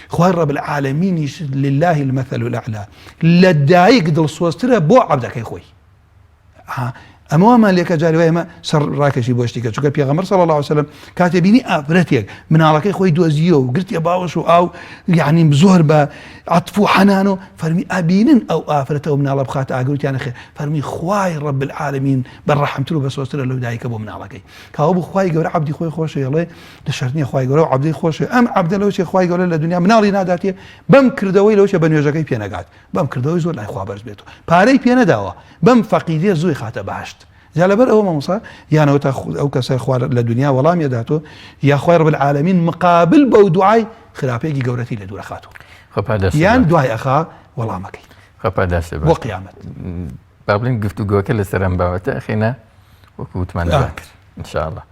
Speaker 2: خوای رب العالمینیش لله المثل الاعلى لە دایک دڵسۆزترە بۆ عەبدەکەی خۆی ئەمە وامان لێکە جاری وای ئەمە سەر ڕاکەشی بۆ شتیکە چونکە پێغەمبەر صلی الله علیه وسلم کاتێ بینی ئافرەتێک مناڵەکەی خۆی دۆزیەوە و گرتیە باوەش و ئاو یعنی زۆر بە عەتف و حەنان و فەرمی ئەبینن ئەو ئافرەتە و مناڵە بخاتە ئاگر وتیان نەخێر فەرمی خوای رب العالمین بە ڕەحمتر و بەسۆزترە لەو دایکە بۆ مناڵەکەی کاوە بوو خوای گەورە عەبدی خۆی خۆشەوێ لە شەرت نییە خوای گەورە و عەبدی خۆشەوێ ئەم عەبدە لەو چێ خوای گەورە لە دنیا مناڵی ناداتێ بەم کردەوەی لەو چێ بە نوێژەکەی پێ نەگات بەم کردەوەی زۆر لای خوا بەرز بێت و پارەی پێ نەداوە بەم فەقیریە زۆی خاتە بەهەشت جا لەبەر ئەوە مامۆستا یانەوە تا ئەو کەسە خوا لە دنیا وەڵام یەداتۆ یا خوای رب العالمین مقابل بەو دوعای خراپەیەکی گەورەتی لە دوورە خاتوو.
Speaker 1: خوا پاداشت
Speaker 2: یان
Speaker 1: بدات.
Speaker 2: دوای ئەخا وەڵامەکەی
Speaker 1: خوا پاداشت
Speaker 2: بۆ
Speaker 1: بدات.
Speaker 2: قیامەت.
Speaker 1: با بڵێین گفتوگۆکە لەسەر ئەم بابەتە ئەخەینە وەکو وتمان دواتر ان شاء الله.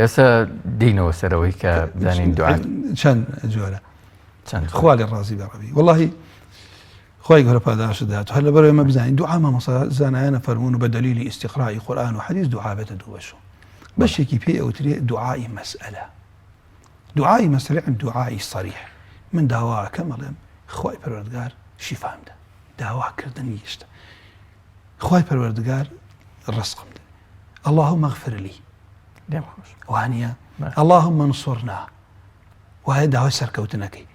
Speaker 1: ئێستا دێینەوە سەرەوەی کە بزانین دوعا
Speaker 2: چەند جۆرە.
Speaker 1: چەند
Speaker 2: خوا لێ ڕازی بێ ڕەبی. وەڵاهی خوای گەورە پاداشت دات هەر لەبەر ئێمە بزانین دوعا مامۆستا زانایانە فەرموون و بە دەلیلی ئیستیقرائی قورئان و حەدیث دوعا بێتە دوو بەش بەشێکی پێی ئەوترێ دوعای مەسئەلە دوعای مەسئەلە دوعای صریح من داوا ئەکەم ئەڵێم خوای پەروەردگار شیفام دە داواکردنی شتە خوای پەروەردگار ڕزقم دە اللهم اغفر لي
Speaker 1: لێم خۆش
Speaker 2: وانە اللهم انصرنا وایە داوای سەرکەوتنەکەی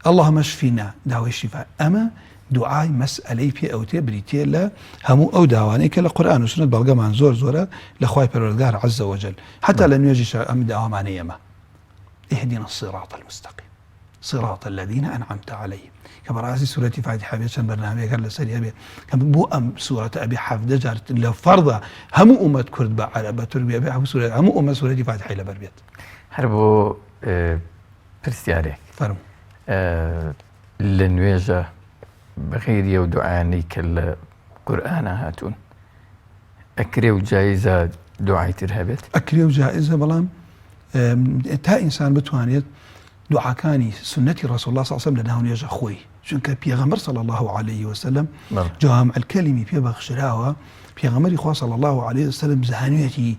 Speaker 2: اللهم اشفنا داوای شیفا ئەمە دوعای مەسئەلەی پێ ئەوتێ بریتیە لە هەموو ئەو داوانەی کە لە قورئان و سوننەت بەڵگەمان زۆر زۆرە لە خوای پەروەردگار عز وجل حتا لە نوێژیشا ئەم داوامانەی ئێمە اهدنا الصراط المستقیم صراط الذين أنعمت عليهم کە بەڕاستی سورەتی فاتحە بێ چەند بەرنامەیەک هەر لەسەری هەبێ کە بۆ ئەم سورەتە ئەبێ 17 جار لە فەرضە هەموو ئومەت کورد بە عەرەب بە تورک بێ هەموو سورەت هەموو ئومەت سورەتی فاتحەی لەبەر بێت.
Speaker 1: هەر بۆ پرسیارێک
Speaker 2: فەرموو.
Speaker 1: لە نوێژە بە غەیری ئەو دوعایانەی کە لە قورئانا هاتوون ئەکرێ و جایزە دوعای تر هەبێت؟
Speaker 2: ئەکرێ و جائزە بەڵام تا ئینسان بتوانێت دوعاکانی سوننەتی ڕسول الله صلی الله علیه وسلم لە ناو نوێژە خۆی چونکە پێغەمبەر صلی الله علیه وسلم جوامع الکلمی پێ بەخشراوە پێغەمبەری خوا صلی الله علیه وسلم زانویەتی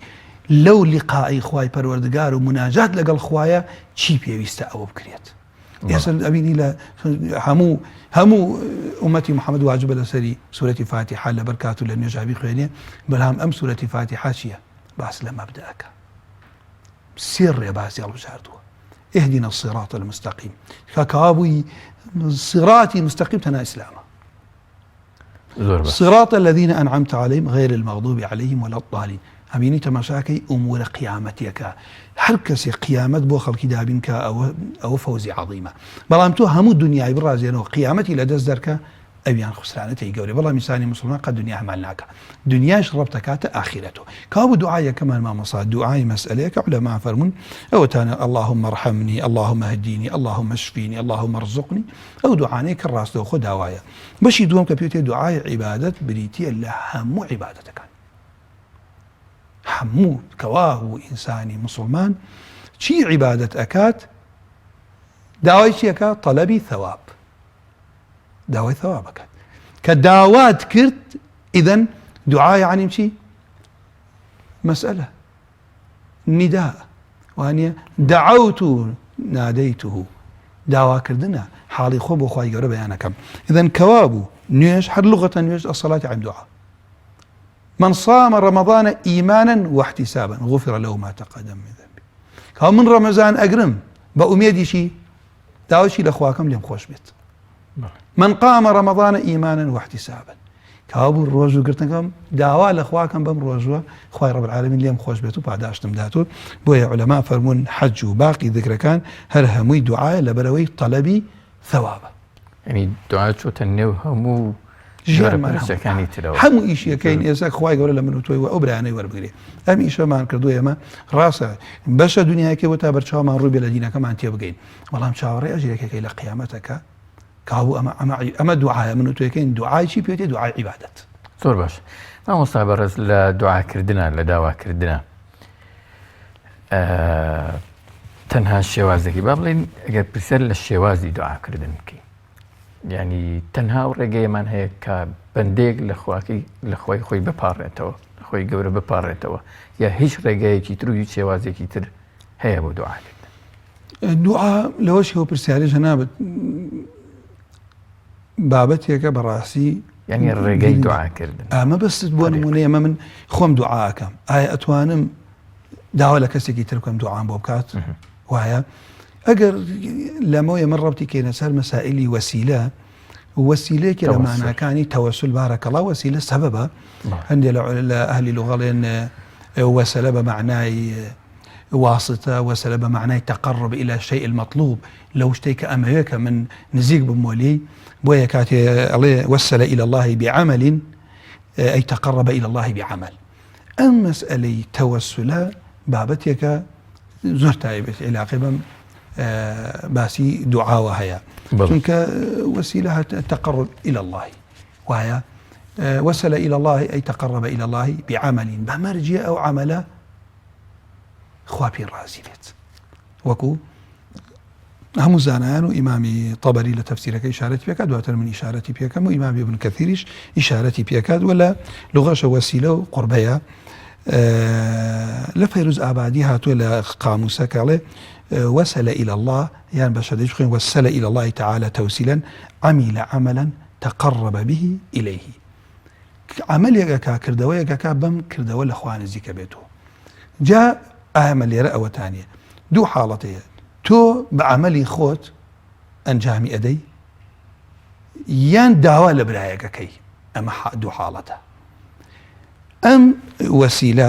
Speaker 2: لەو لیقائی خوای پەروەردگار و مناجات لەگەڵ خوایە چی پێویستە ئەوە بکرێت ئێستا ئەبینی لە هەموو هەموو ئومەتی محەممەد واجبە لەسەری سوورەتی فاتیحە لەبەر کات و لە نوێژابی خوێنێ بەڵام ئەم سوورەتی فاتیحە چییە باس لە مەبدەکە سێ ڕێبازی هەڵبژاردووە اهدنا الصراط المستقیم کاکەوابووی صراطی مستقیم تەنها ئیسلامە صراط الذین انعمت علیهم غیر المغضوب علیهم ولا الضالین ئەبینی تەماشاکەی ئومورە قیامەتیەکە هەر کەسێ قیامەت بۆ خەڵکی دابین کە ئەوە ئەوە فەوزی عەظیمە بەڵام تۆ هەموو دنیای بڕازێنەوە قیامەتی لەدەست دەرکە ئەویان خسرانەتێکی گەورەیە بەڵام ئینسانی موسڵمان قەت دنیا هەمان ناکا دنیاش ڕەبتەکاتە ئاخیرەتەوە کەوابوو دوعا یەکەمان مامۆسا دوعای مەسئەلەیە کە عولەما فەرموون ئەوەتانە اللهم ارحمنی اللهم اهدینی اللهم اشفینی اللهم ارزقنی ئەو دوعانەی کە ڕاستەوخۆ داوایە بەشی دووەم کە پێوتێ دوعای عیبادەت بریتیە لە هەموو عیبادەتەکان هەموو کەوابوو ئینسانی موسڵمان چی عیبادەت ئەکات داوای چیەکە تەلەبی ثەواب داوای ثواب ئەکات کە داوات کرد ئیدەن دوعا یعنی چی مەسئلە نداء وانە دعوت نادەیته داواکردنە حاڵی خۆ بۆ خوای گەورە بەیانەکەم ئیدەن کەوابوو نوێژ هەر لغەتە نوێژ الصلاة عن دعاء من صام رمضان إيمانا واحتسابا غفر له ما تقدم من ذنبه کە من ڕەمەزان ئەگرم بە ئومێدی چی داوای چی لە خواکەم لێم خۆش بێت من قام رمضان إيمانا واحتسابا کابوو ڕۆژوو گرتنەکەم داوا لە خواکەم بەم ڕۆژوە خوای رب العالمین لێم خۆش بێت و پاداشتم دات و بۆیە علەما فەرموون حەج و باقی ذکرەکان هەر هەمووی دوعایە لەبەرەوەی تەلەبی ثەوابە.
Speaker 1: یعنی دوعا چۆتە نێو هەموو
Speaker 2: ژیانمان ترەوە هەموو ئیشەکەین ئێستا خوای گەورە لە من و تۆی و ئەو برایانەی وەربگرێ ئەم ئیشەمان کردو ئێمە ڕاستە بەشە دنیاکەی بۆ تا بەرچاومان ڕووی بێ لە دینەکەمان تێبگەین بەڵام چاوەڕێ ئەجرێکەکەی لە قیامەتەکە کابوو ئەمە ئەمە ئەمە دوعاە من و تۆیەکەین دوعای چی پێێتی دوعای عیبادەت
Speaker 1: زۆر باش مامۆستا بەڕێز لە دوعاکردە لە داواکردە تەنها شێوازێکی با بڵێن ئەگەر پرسیار لە شێوازی دوعاکردن بکەین یعنی تەنها و ڕێگەیەمان هەیە کە بەندەیەک لە خواکەی لە خۆی خۆی بپاڕێتەوە خۆی گەورە بپاڕێتەوە یا هیچ ڕێگەیەکی تر و هیچ شێوازێکی تر هەیە بۆ دوعاکردن
Speaker 2: دوعا لەوەش هەوە پرسیاری جەنابت بابەتێکە بەڕاستی
Speaker 1: یعنی ڕێگەی دوعاکردن
Speaker 2: ئەمە بەست بۆ نمونەیە ئەمە من خۆم دوعاکەم ئایا ئەتوانم داوا لە کەسێکی تر بکەم دوعام بۆ بکات وایە ئەگەر لەمەوە ئێمە ڕەبتی کەینە سەر مەسائلی وەسیلە وەسیلەیەکی لە ماناکانی تەوەسول بارەکەڵا وەسیلە سەبەبە هەندێک لە ئەهلی لغەڵێن وەسەلە بە معنای واسطە وەسەلە بە معنای تقرب إلى الشيء المطلوب لەو شتێک کە ئەمەوێ کە من نزیک بم وەلی بۆیە کاتێ ئەڵێ وەسەلە إلى الله بعمل أي تقرب إلى الله بعمل ئەم مەسئلەی تەوەسولە بابەتێکە زۆر تایبەت عیلاقی بەم. باسی دوعاوە هەیە چونکە وەسیلە تقرب إلى الله وایە وسل إلى الله أي تقرب إلى الله بعمل بە مەرجێ ئەو عملە خوا پێی ڕازی بێت وەکو هەموو زانایان و ئیمامی طبری لە تەفسیرەکە ئیشارەتی پێکات دواتر من ئیشارەتی پێکەم و ئیمامی ابن کەثیریش ئیشارەتی پێکات وە لە لغەشە وەسیلە و قوربەیە لە فەیروز ئابادی هاتووە لە قاموسەکەڵێ وسل إلى الله یان بە شەدەی بخوێن وسل إلى الله تعالى توسيلا عمل عملا تقرب به إليه عملێک ئەکا کردەوەیەک ئەکا بەم کردەوە لە خوا نزیکە بێتەوە جا ئایەمە لێرە ئەوەتانە دوو حاڵەت هەیە تۆ بە عملی خۆت ئەنجامی ئەدەی یان داوا لە برایەکەکەی ئەمە دوو حاڵەتە ئەم وەسیلە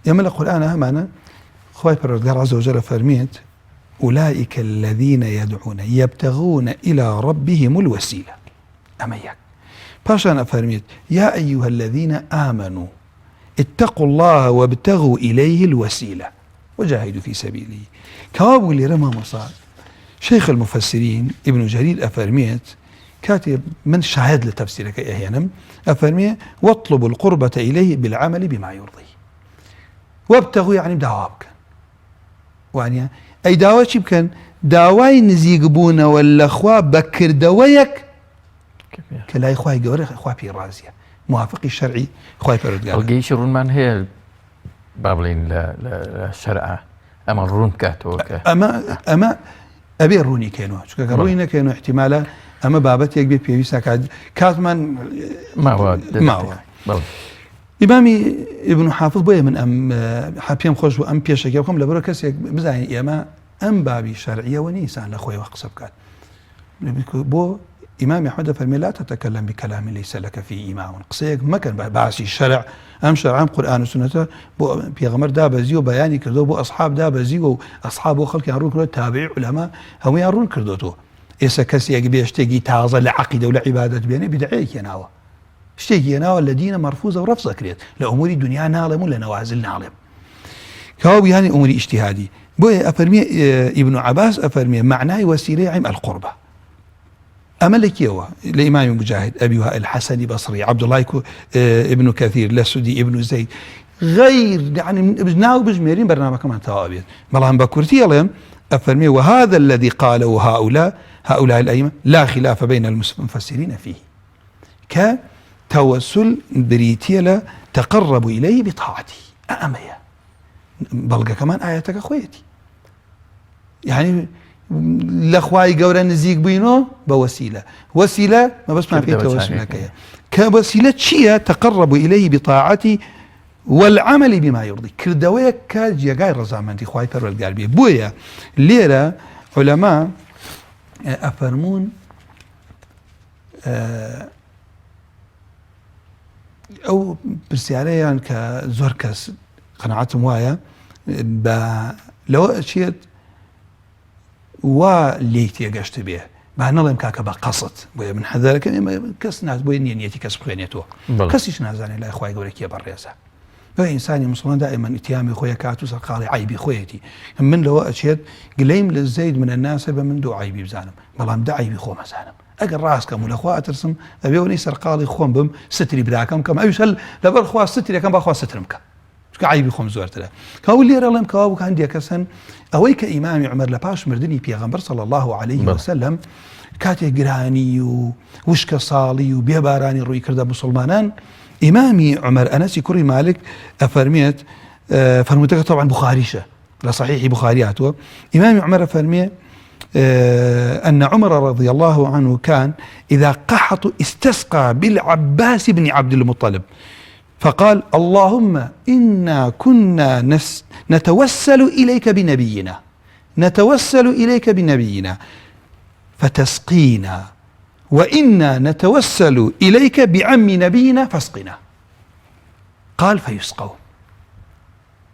Speaker 2: ئێمە لە قورآە هەمانە خوای پەروەردگار عز وجل فەرمێت أولئك الذين يدعون يبتغون إلى ربهم الوسيلة ئەمە یەک پاشان ئەفەرمێت يا أيها الذين آمنوا اتقوا الله وابتغوا إليه الوسيلة وجاهدوا في سبيله کەوابوو لێرە مامۆستا شيخ المفسرين ابن جرير ئەفەرمێت کاتێ من شاهد لە تەفسیرەکە ئەهێنم ئەفەرمێ واطلبوا القربة إليه بالعمل بما يرضيه وابتغوا يعني داوا بکەن وانە ئەی داوا چی بکەن داوای نزیک بوونەوە لەخوا بە کردەوەیەک کە لای خوای گەورە خوا پێی ڕازیە موافقی شەرعی خوای پەروەردگار
Speaker 1: بەڵگەیەکی ڕوونمان هەیە با بڵێین لە شەرع ئەمە ڕوون بکاتەوە کە
Speaker 2: ئەمە ئەمە ئەبێ ڕوونی کەینەوە چونکە گەر ڕوونی نەکەینەوە احتیمالە ئەمە بابەتێک بێ پێویستە کات کاتمان
Speaker 1: ماوە
Speaker 2: ماوە ئیمامی ابن حافظ بۆیە من ئەم پێم خۆش بوو ئەم پێشەکە بکەم لەبەرە کەسێک بزانین ئێمە ئەم بابی شەرعیەوە نیسان لە خۆیەوە قسە بکات بۆ ئیمامی ئەحمەد دەفەرمێ لا تتکلم بکلام ليس لك فيه إمام قسەیەک مەکەن بە باسی شەرع ئەم شەرع ئەم قورئان و سوننەتە بۆ پێغەمبەر دابەزیوە بەیانی کردەوە بۆ ئەصحاب دابەزیوە و ئەصحاب بۆ خەڵکیان ڕوون کردەوە تابعی عولەما هەموویان ڕوون کردۆتەوە ئێستا کەسێک بێ شتێکی تازە لە عەقیدە و لە عیبادەت بێنێ بیدعەیەکی هێناوە شتێکی هێناوە لە دینە مەرفوزە و ڕەفز ئەکرێت لە ئوموری دنیا ناڵێم و لە نەوازل ناڵێم کەوا یانی ئوموری ئیجتیهادی بۆیە ئەفەرمێ ئیبن عەباس ئەفەرمێ مەعنای وەسیلەی عیم القربە ئەمە لە کێوە لە ئیمامی مجاهد ئەبی وائل حەسەنی بەسڕی عەبدوڵای ئیبن کەثیر لە سودی ئیبن زەید غیر يعني ناو بژمێرین بەرنامەکەمان تەواو بێت بەڵام بە کورتی ئەڵێم ئەفەرمێ وهذا الذي قاله هؤلاء هؤلاء الأئمة لا خلاف بين المفسرين فيه کە تەوەسول بریتیە لە تقرب إليه بطاعته ئەمەیە بەڵگەکەمان ئاەتەکە خۆیەتی یعنی لە خوای گەورە نزیک بووینەوە بە وەسیلە وەسیلە مەبەستمان پێی تەوەسولەکەیە کە وەسیلە چییە تقرب إليه بطاعته والعمل بما يرضي کردەوەیەک کە جێگای ڕەزامەندی خوای پەروەردگار بێ بۆیە لێرە علەما ئەفەرموون ئەو پرسیارەیان کە زۆر کەس قەنەعەتم وایە بە لەوە ئەچێت وا لێی تێگەشت بێ با نەڵێم کاکە بە قەست بۆیە من حەزەرەکەم ئێمە کەس ناز بۆیە نیە نیەتی کەس بخوێنێتەوە کەسیش نازانێت لای خوای گەورە کێ بەڕێزە بە ئینسانی مسلمان دائما ئیتیامی خۆی کات و سەرقاڵی عیبی خۆیەتی من لەوە ئەچێت گلەیم لە زەید منە ناسە بە من دوو عیبی بزانم بەڵام دە عیبی خۆمەزانم ئەگەر ڕاست کەم و لە خوا ئەترسم ئەبێ ئەوەنەی سەرقاڵی خۆم بم ستری براکەم کەم ئەویش هەر لەبەر خوا سترێکەم با خوا سترم کە چونکە عیبی خۆم زۆرترە کەو لێرە ڵێم کەوا بوو هەندێک کەس هەن ئەوەی کە ئیمامی عومەر لە پاش مردنی پێغەمبەر صلی الله علیه وسلم کاتێک گرانی و وشکە ساڵی و بێبارانی ڕووی کردە مسلمانان ئیمامی عومەر ئەنەسی کوڕی مالک ئەفەرمێت فەرموودەکە طبعا بخاریشە لە صحيح بخاري هاتووە ئیمامی عومەر ئەفەرمێ أن عمر رضي الله عنه كان إذا قحط استسقى بالعباس بن عبد المطلب فقال اللهم إنا كنا نتوسل إليك بنبينا نتوسل إليك بنبينا فتسقينا وإنا نتوسل إليك بعم نبينا فاسقنا قال فيسقون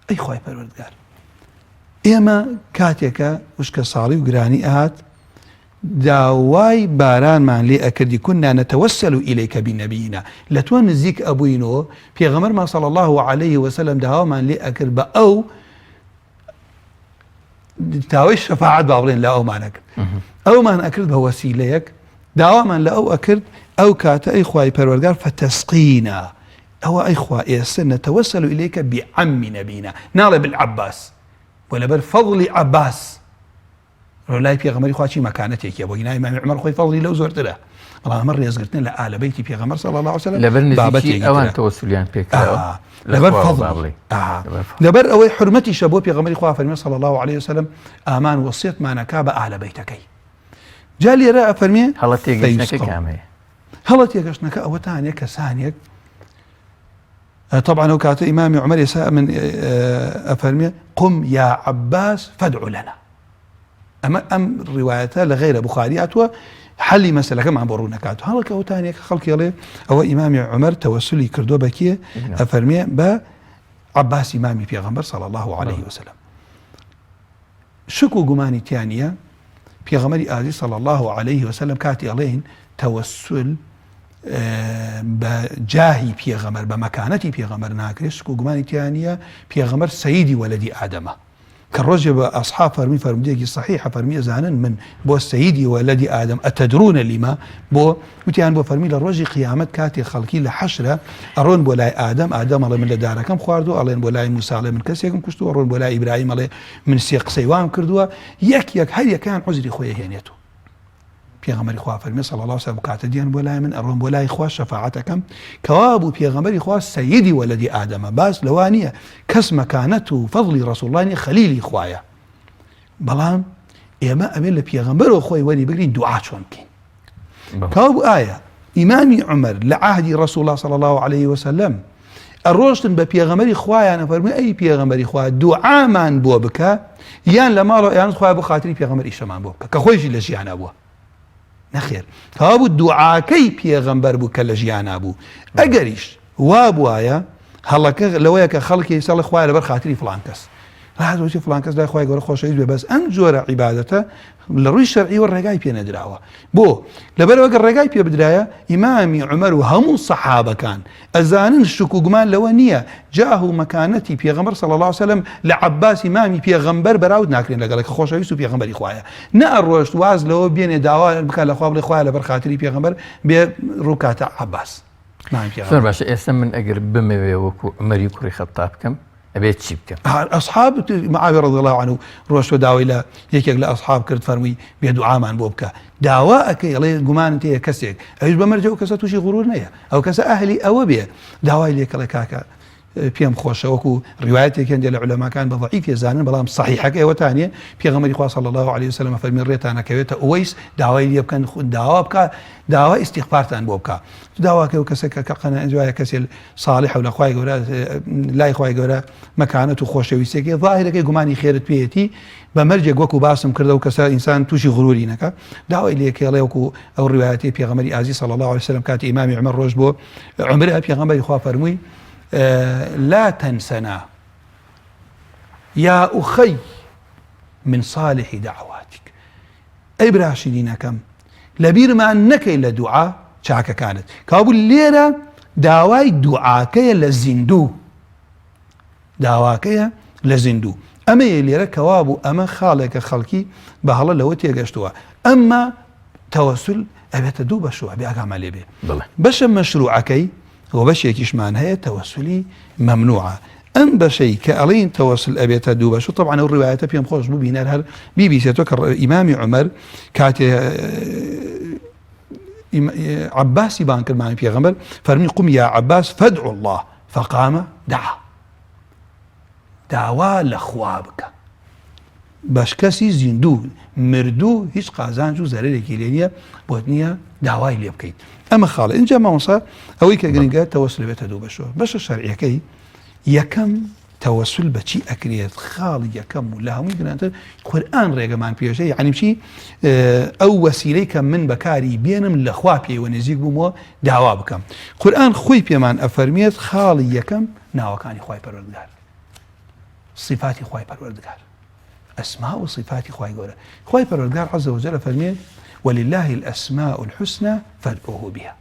Speaker 2: ئەی خوای پەروەردگار ئێمە کاتێکە وشکە ساڵی و گرانی ئەهات داوای بارانمان لێ ئەکردی كنا نتوسل إليك بنبينا لە تۆ نزیک ئەبووینەوە پێغەمبەرمان صلی الله عليه وسلم داوامان لێ ئەکرد بە ئەو. داوای شەفاعەت با بڵێن لە ئەومان ئەکرد ئەومان ئەکرد بە وەسیلەیەک داوامان لە ئەو ئەکرد ئەو کاتە ئەی خوای پەروەردگار فتسقینا ئەوە ئەی خوا ئێستا نتوسل إليك بعم نبينا ناڵێ بالعباس و لەبەر فەضلی عەباس لای پێغەمبەری خوا چی مەکانەتێکیە بۆ گینا ئیمامی عومەر خۆی فەضلی لەو زۆرترە بەڵام ئەمە ڕێزگرتنە لە ئالە بەیتی پێغەمبەر صلی الله علیه وسلم
Speaker 1: لەبەر نزیکی ئەوان تەوەسولیان پێکراوە
Speaker 2: لەبەر فەضل لەبەر ئەوەی حرمەتیشە بۆ پێغەمبەری خوا فەرمی صلی الله علیه وسلم ئامان وەسیەتمانەکا بە ئالە بەیتەکەی جا لێرە ئەفەرمێ
Speaker 1: هەڵە تێگەشتنەکە کامەیە؟
Speaker 2: هەڵە تێگەشتنەکە ئەوەتانێ کەسانێک طبعا ئەو کاتە ئیمامی عومەر ئێستا من ئەفەرمێ قم یا عباس فادع لنا ئەمە ئەم ڕیوایەتە لە غیرە بخاری هاتووە حەلی مەسلەکەمان بۆ ڕوون نەکات هەڵکە ئەوتانێک خەڵکی ئەڵێ ئەوە ئیمامی عومەر تەوەسولی کردووە بە کێ ئەفەرمێ بە عباسی مامی پێغەمبەر صلی الله عليه وسلم شک و گومانی تیا نییە پێغەمبەری ئازیز صلی اللە علیه وسلم کاتی ئەڵێین تەوەسول بە جاهی پێغەمبەر بە مەکانەتی پێغەمبەر ناکرێت شک و گومانی تیا نییە پێغەمبەر سەیدی وەلەدی ئادەمە کە ڕۆژێ بە ئەصحاب فەرمی فەرمودێکی صحیحە فەرمی ئەزانن من بۆ سەیدی وەلەدی ئادەم ئەتەدرون لما بۆ وتیان بۆ فەرمی لە ڕۆژی قیامەت کاتێ خەڵکی لە حەشرە ئەڕۆن بۆ لای ئادەم ئادەم ئەڵێ من لە دارەکەم خواردووە ئەڵێن بۆ لای موسا ئەڵێ من کەسێکم کوشتووە ئەڕۆن بۆ لای ئیبراهیم ئەڵێ من سێ قسەی وام کردووە یەک یەک هەر یەکەیان عوزری خۆی ئەهێنێت و پێغەمبەری خوا فەرمی صلی الله علیه وسلم کاتە دێن بۆ لای من ئەڕۆن بۆ لای خوا شەفاعەتەکەم کەوا بوو پێغەمبەری خوا سەیدی وەلەدی ئادەمە باس لەوە نییە کەس مەکانەت و فەضلی ڕەسوڵ اللە نییە خەلیلی خوایە بەڵام ئێمە ئەبێ لە پێغەمبەرەوە خۆی وەری بگرین دوعا چۆن بکەین کاو ئایا ئیمامی عمر لە عهدی ڕسول الله صلی الله عليه وسلم ئەڕۆشتن بە پێغەمەری خوایانە فەرمی ئەی پێغەمەری خوا دوعامان بۆ بکە یان لە ماڵەوە یان خوا بۆ خاتری پێغەمەر ئیشەمان بۆ بکە کە خۆیشی لە ژیانە بووە نەخێر کەوابوو دوعاکەی پێغەمبەر بوو کە لە ژیانا بوو ئەگەریش وا بوایە هەڵەکە لەوەیە کە خەڵکی سەڵ خوای لەبەر خاتری فڵان کەس ڕازۆچی فڵان کەس لای خوای گەورە خۆشەویست بێ بەس ئەم جۆرە عیبادەتە لە ڕووی شەرعیوە ڕێگای پێ نەدراوە بۆ لەبەرەوە گەر ڕێگای پێ بدرایە ئیمامی عومەر و هەموو سەحابەکان ئەزانن شک و گومان لەوە نییە جاه و مەکانەتی پێغەمبەر صلی اللە علیه وسلم لە عەباسی مامی پێغەمبەر بەراورد ناکرێن لەگەڵ کە خۆشەویست و پێغەمبەری خوایە نە ئەڕۆشت واز لەوە بێنێ داوا بکات لە خوا بڵێ خوایە لەبەر خاتری پێغەمبەر بێ ڕووکاتە عەباس مامی پێغەمبەر.
Speaker 1: زۆر باشە ئێستا من ئەگەر بمەوێ وەکو عومەری کوڕی خەتاب بکەم ئەبێت چی بکەم؟
Speaker 2: ئەصحاب معاویە رضی اللە عنه ڕۆشتوە داوای لە یەکێک لە ئەصحاب کرد فەرمووی بێ دوعامان بۆ بکە داوا ئەکەی ئەڵێ گومانت هەیە کەسێک ئەویش بە مەرجە ئەو کەسە تووشی غرور نەیە ئەو کەسە ئەهلی ئەوە بێ داوای لێکەڵێ کاکە پێم خۆشە وەکو ڕیوایەتێک هەندێک لە عولەماکان بە ضعیف زانن بەڵام صحیحەکە ئەوەتانێ پێغەمبەری خوا صلی الله علیه وسلم فەرمی ڕێتان ئەکەوێتە ئوەیس داوای لێ بکەن داوا بکە داوا ئیستیغفارتان بۆ بکە داواکە و کەسێک کە قەناعەت وایە کەسێ صالح و لە خوای گەورە لای خوای گەورە مەکانەت و خۆشەویستێکی ظاهرەکەی گومانی خێرت پێیەتی بە مەرجێک وەکو باسم کردە و کەسە ئینسان تووشی غروری نەکە داوای لێکێڵێ وەکو ئەو ڕوایەتی پێغەمبەری ئازیز صلی الله علیه وسلم کاتی ئیمامی عمر ڕۆژ بۆ عمرە پێغەمبەری خوا فەرمووی لا تنسنا یا أخي من صالح دعواتك ئەی برا شیرینەکەم لەبیرمان نەکەی لە دوعا چاکەکانت کابوو لێرە داوای دوعاکەیە لە زیندوو داواکەیە لە زیندوو ئەمەیە لێرە کەوابوو ئەمە خاڵێکە خەڵکی بە هەڵە لەوە تێگەشتووە ئەمما تەوەسول ئەبێتە دوو بەشەوە بێ ئاگامان لێ بێ بەشە مەشروعەکەی و بەشێکیشمان هەیە تەوەسولی مەمنوعە ئەم بەشەی کە ئەڵێین تەوەسول ئەبێتە دوو بەش و تەبعەن ئەو ڕیوایەتە پێم خۆش بوو بینەر هەر بیبیسێتەوە کە ئیمامی عومەر کاتێ عباسی بان کردمانی پێغەمبەر فەرمی قم یا عباس فدع الله فقام دعا داوا لە خوا بکە بەش کەسی زیندوو مردوو هیچ قازانج و زەرەرێکی لێ نییە بۆت نییە داوای لێ بکەیت ئەمە خاڵە ئینجا مامۆسا ئەوەی کە گرنگە تەوەسل بێتە دوو بەشەوە بەشە شەرعیەکەی یەکەم تەوەسل بەچی ئەکرێت خاڵی یەکەم و لە هەمووی گرانتر قورئان ڕێگەمان پێشە یعنی چی ئەو وەسیلەی کە من بەکاری بێنم لەخوا پێوە نزیک بوومەوە داوا بکەم قورئان خۆی پێمان ئەفەرمێت خاڵی یەکەم ناوەکانی خوای پەروەردگار صفاتی خوای پەروەردگار ئەسما و صفاتی خوای گەورە خوای پەروەردگار عز وجل فەرمێ ولله الأسماء الحسنى فادعوه بها.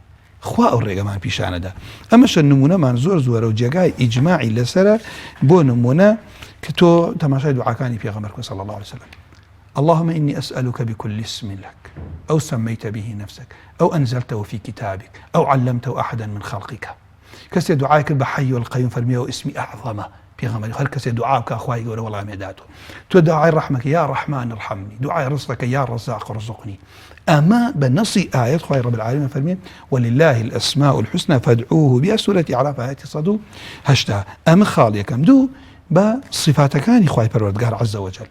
Speaker 2: خوا ئەو ڕێگەمان پیشانەدا ئەمەشە نمونەمان زۆر زۆرە و جێگای ئیجماعی لەسرە بۆ نمونە کە تۆ تەماشای دوعاکانی پێغەمبەر بکە صلی الله علیه وسلم اللهم إني أسألك بكل اسم لك أو سميت به نفسك أو أنزلته في كتابك أو علمته أحدا من خلقك کەسێ دوعای کرد بە حی القیوم فەرمی ئەو اسمی اعظمە پێغەمبەری هەر کەسێ دوعا بکا خوای گەورە وەڵامی داتەوە تۆ داوای ڕەحمەکە یا ڕەحمان ارحمنی دوعای ڕزقەکە یا ڕەزاق ارزقنی ئەمە بە نەسی ئایەت خوای رب العالمین فەرمی ولله الاسماء الحسنى فادعوه بها سورة اعراف ئایەتی 180 ئەمە خاڵ یەکەم دوو بە صفاتەکانی خوای پەروەردگار عز وجل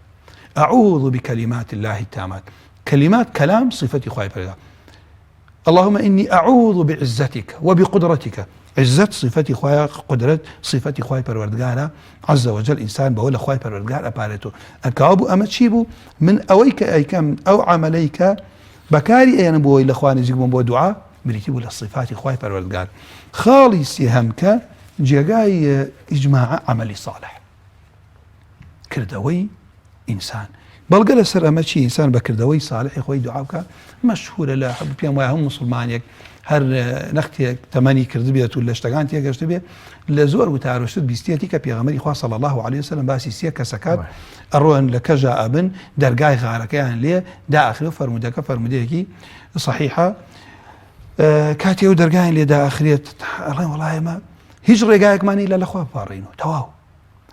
Speaker 2: اعوذ بكلمات الله التامات كلمات كلام صفەتی خوای پەروەردگار اللهم انی اعوذ بعزتک وبقدرتک عزت صفەتی خوایە قدرت صفەتی خوای پەروەردگارە عز وجل ئینسان بەوە لە خوای پەروەردگار ئەپارێتەوە ئەکاوە بوو ئەمە چی بوو من ئەوەی کە ئەیکەم ئەو عملەی کە بەکاری ئەیەنم بۆی لە خوا نزیک بووم بۆ دوعا بریتی بوو لە صفاتی خوای پەروەردگار خاڵی سێهەم کە جێگای ئیجماع عملی صالح کردەوەی ئینسان بەڵگە لەسەر ئەمە چی ئینسان بە کردەوەی ساڵحی خۆی دوعا بکە مەشهورە لە پێم وایە هەموو مسلمانێک هەر نەختێک تەمەنی کردبێت و لە شتەکان تێگەشت بێت لە زۆر وتارۆشت بیستێتی کە پێغەمبەری خوا صلی الله علیه وسلم باسی سێ کەسەکات ئەڕۆن لە کەژا ئەبن دەرگای غارەکەیان لێ داخرێ و فەرموودەکە فەرموودەیەکی صحیحە کاتێ و دەرگایان لێ داخرێت ئەڵێن وەڵای ئێمە هیچ ڕێگایەکمانی لە لەخوا بپاڕێینەوە تەواو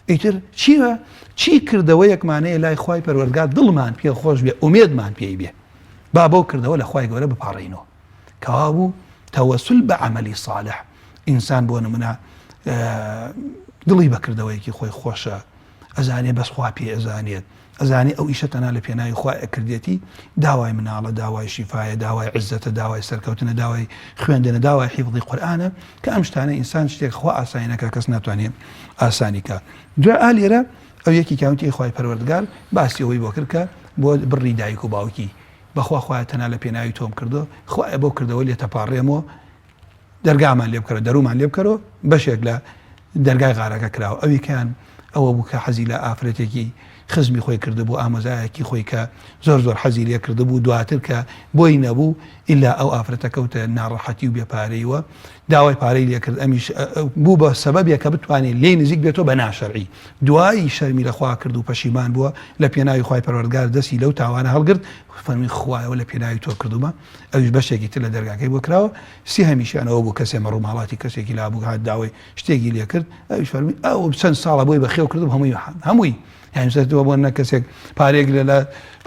Speaker 2: ئیتر چیە چی کردەوەیەکمان هەیە لای خوای پەروەردگار دڵمان پێ خۆش بێ ئومێدمان پێی بێ با بەو کردەوە لە خوای گەورە بپاڕێینەوە کەوابوو تەوەسول بە عەمەلی صالح ئینسان بۆ نمونە دڵی بە کردەوەیەکی خۆی خۆشە ئەزانێ بەس خوا پێ ئەزانێت ئەزانێ ئەو ئیشە تەنها لە پێناوی خوا ئەکردێتی، داوای مناڵە، داوای شیفایە، داوای عیزەتە، داوای سەرکەوتنە، داوای خوێندنە، داوای حیفظی قورئانە، کە ئەم شتانە ئینسان شتێک خوا ئاسانی نەکا کەس ناتوانێ ئاسانی کا. جا ئا لێرە ئەو یەکێکیان وتی ئەی خوای پەروەردگار باسی ئەوەی بۆ کرد کە بۆ بڕی دایک و باوکی بەخوا خوایە تەنها لە پێناوی تۆم کردووە، خوایە بەو کردەوە لێتەپاڕێمەوە، دەرگامان لێ بکەرەوە دەرومان لێ بکەرەوە بەشێک لە دەرگای غارەکە کراوە ئەویکەیان ئەوە بوو کە حەزی لە ئافرەتێکی خزمی خۆی کردبوو ئامۆزایەکی خۆی کە زۆر زۆر حەزی لێ کردبوو دواتر کە بۆی نەبوو ئیلا ئەو ئافرەتە کەوتە ناڕەحەتی و بێپارەیوە داوای پارەی لێکرد ئەمیش بوو بە سەبەبێک کە بتوانێت لێی نزیک بێتەوە بە ناشەرعی دوایی شەرمی لەخوا کرد و پەشیمان بووە لە پێناوی خوای پەروەردگار دەستی لەو تاوانە هەڵگرت فەرمی خوایەوە لە پێناوی تۆ کردومە ئەویش بەشێکی تر لە دەرگاکەی بۆ کراوە، سێهەمیشیان ئەوە بوو کەسێ مەڕوماڵاتی کەسێکی لابوو هات داوای شتێکی لێ کرد، ئەویش فەرمووی ئەو چەند ساڵە بۆی بەخێو کردم هەمووی هەمووی یانی سەر تۆ بۆ نە کەسێک پارەیەک لە لا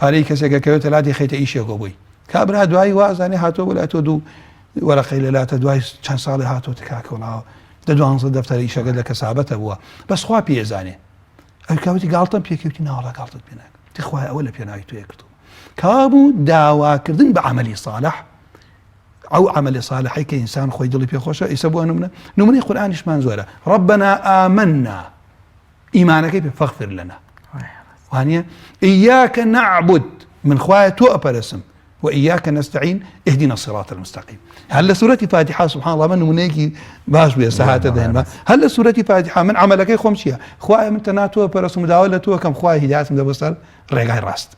Speaker 2: پارەی کەسێک ئەکەوێتە لاتی خەیتە ئیشێکەوە بۆی کابرا دوایی وازانێ هاتووە بۆ لای تۆ دوو وەرەقەی لە لاتە دوای چەند ساڵێ هاتووە کاکە وەڵا دە دوانزە دەفتەر ئیشەکە لە کەسابەتە بووە بەس خوا پێ ئەزانێ ئەو کاوتی گاڵتەم پێکەوتی ناوەڵا گاڵتەت پێ ناکەم تخوایە ئەوە لە پێناوی تۆیە کردووە کەوابوو داواکردن بە عەمەلی ساڵح ئەو عەمەلی ساڵحەی کە ئینسان خۆی دڵی پێخۆشە ئیسە بۆ نمونە نمونەی قورئانیشمان زۆرە ربنا آمنا ئیمانەکەی پێ فاغفر لنا وانە إياك نعبد من خوایە تۆ ئەپەرسم وإياك نستعين اهدنا الصراط المستقيم هل لە سورەتی فاتحة سبحان الله من نمونەیەکی باش بێ سەهاتە دەهێنمە هەر لە سورەتی فاتحة من عملەکەی خۆم چییە خوایە من تەنها تۆ پەرستم و داوا لە تۆ کەم خوای هیدایەتم دە بۆ سەر ڕێگای ڕاست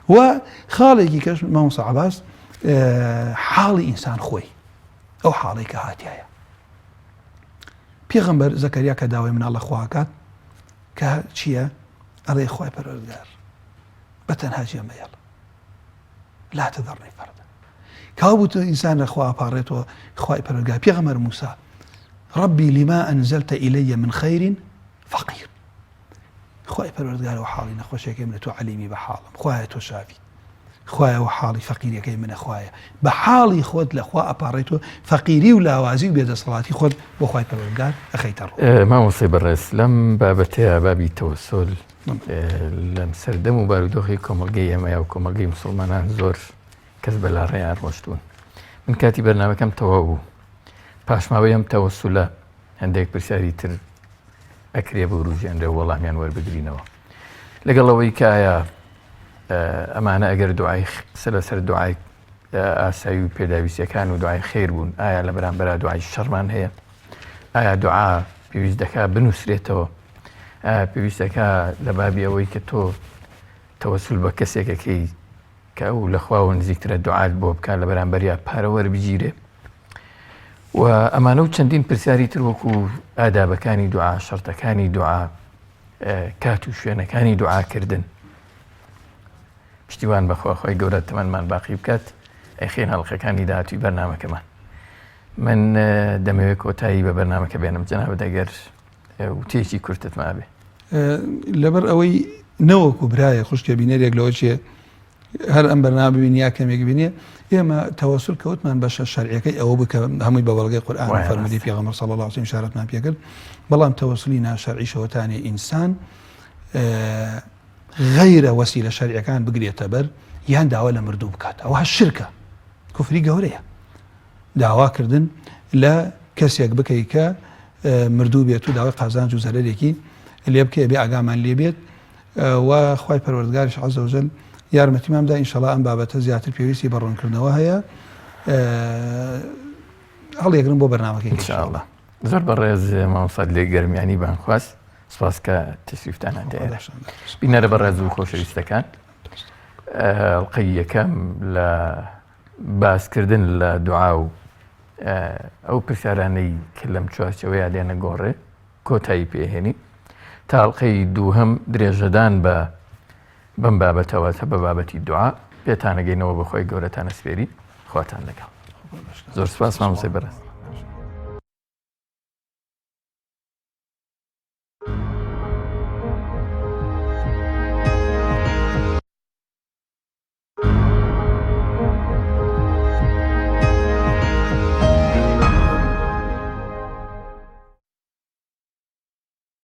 Speaker 2: و خاڵێکی کەش مامۆستا عەباس حاڵی ئینسان خۆی ئەو حاڵی کە هاتیایە پێغەمبەر زەکەریا کە داوای مناڵ لە خواکات کە چییە ئەڵێ خوای پەروەردگار بە تەنها جێ مەیەڵ لا تذرني فردا کاوبوو تۆ ئینسان لە خوا ئەپاڕێتەوە خوای پەروەردگار پێغەمبەر موسا ربي لما أنزلت إلي من خير فقير خوای پەروەردگار ئەوە حاڵی نەخۆشیەکەی منە تۆ عەلیمی بە حاڵم خوایە تۆ شافیت خوایە ئەوە حاڵی فەقیرەکەی منە خوایە بە حاڵی خۆت لە خوا ئەپاڕێیتەوە فەقیری و لاوازی و بێدەسەڵاتی خۆت بۆ خوای پەروەردگار ئەخەیتە ڕوو.
Speaker 1: مامۆستای بەڕێز لەم بابەتەیا بابی تەوەسۆل لەم سەردەم و بارودۆخی کۆمەڵگەی ئێمەیا و کۆمەڵگەی مسوڵمانان زۆر کەس بە لاڕێیان ڕۆشتوون من کاتی بەرنامەکەم تەواو بوو پاشماوەی ئەم تەوەسولە هەندێک پرسیاری تر ئەکرێ بوروژێنرێ و وەڵامیان وەربگرینەوە لەگەڵ ئەوەی کە ئایا ئەمانە ئەگەر دوعای قسە لەسەر دوعای ئاسایی و پێداویستیەکان و دوعای خێر بوون ئایا لە بەرامبەرا دوعای شەڕمان هەیە ئایا دوعا پێویست دەکا بنووسرێتەوە ئایا پێویست دەکا لە بابی ئەوەی کە تۆ تەوەسول بە کەسێکەکەی کە ئەو لە خواوە نزیکترە دوعات بۆ بکات لە بەرامبەریا پارە وەربگیرێ. و ئەمانە و چەندین پرسیاری تر وەکو ئادابەکانی دوعا، شەرتەکانی دوعا، کات و شوێنەکانی دوعاکردن. پشتیوان بەخوا خوای گەورە تەمەنمان باقی بکات ئەیخەین هەڵقەکانی داهاتووی بەرنامەکەمان. من دەمەوێت کۆتایی بە بەرنامەکە بێنم جەنابت ئەگەر وتەیەکی کورتت مابێ.
Speaker 2: لەبەر ئەوەی نەوەکو برایە خوشکێ بینەرێک لەوە چێ هەر ئەم بەرنامە ببینی یا کەمێک بینێ ئێمە تەوەسول کەوتمان بەشە شەرعیەکەی ئەوە بکە هەمووی بە بەڵگەی قورئان و فەرموودەی پێغەمبەر صلی الله علیه و سلم ئیشارەتمان پێکرد بەڵام تەوەسولی ناشەرعیشەوە تانێ ئینسان غەیرە وەسیلە شەرعیەکان بگرێتە بەر یان داوا لە مردوو بکات ئەوە شرکە کوفری گەورەیە داواکردن لە کەسێک بکەی کە مردوو بێت و داوای قازانج و زەرەرێکی لێ بکەی بێ ئاگامان لێ بێت و خوای پەروەردگاریش عز وجل یارمەتیمان بدا ئینشەڵا ئەم بابەتە زیاتر پێویستی بە ڕوونکردنەوە هەیە هەڵیەگرم بۆ بەرنامەکەی
Speaker 1: ان شاء الله زۆر بەڕێز مامۆستا لێ گەرمیانی بانگخواز سپاس کە تەشریفتان هاتە بینەرە بەڕێز و خۆشەویستەکان ئەڵقەی یەکەم لە باسکردن لە دوعا و ئەو پرسیارانەی کە لەم چوارچەوەیە دێنە گۆڕێ کۆتایی پێهێنین تا ئەڵقەی دووهەم درێژەدان بە بەم بابەتەوە تە بە بابەتی دوعا پێتانەگەینەوە بەخۆی گەورەتان ئەسپێری خواتان لەگەڵ زۆر سپاس مامۆستای بەڕێز.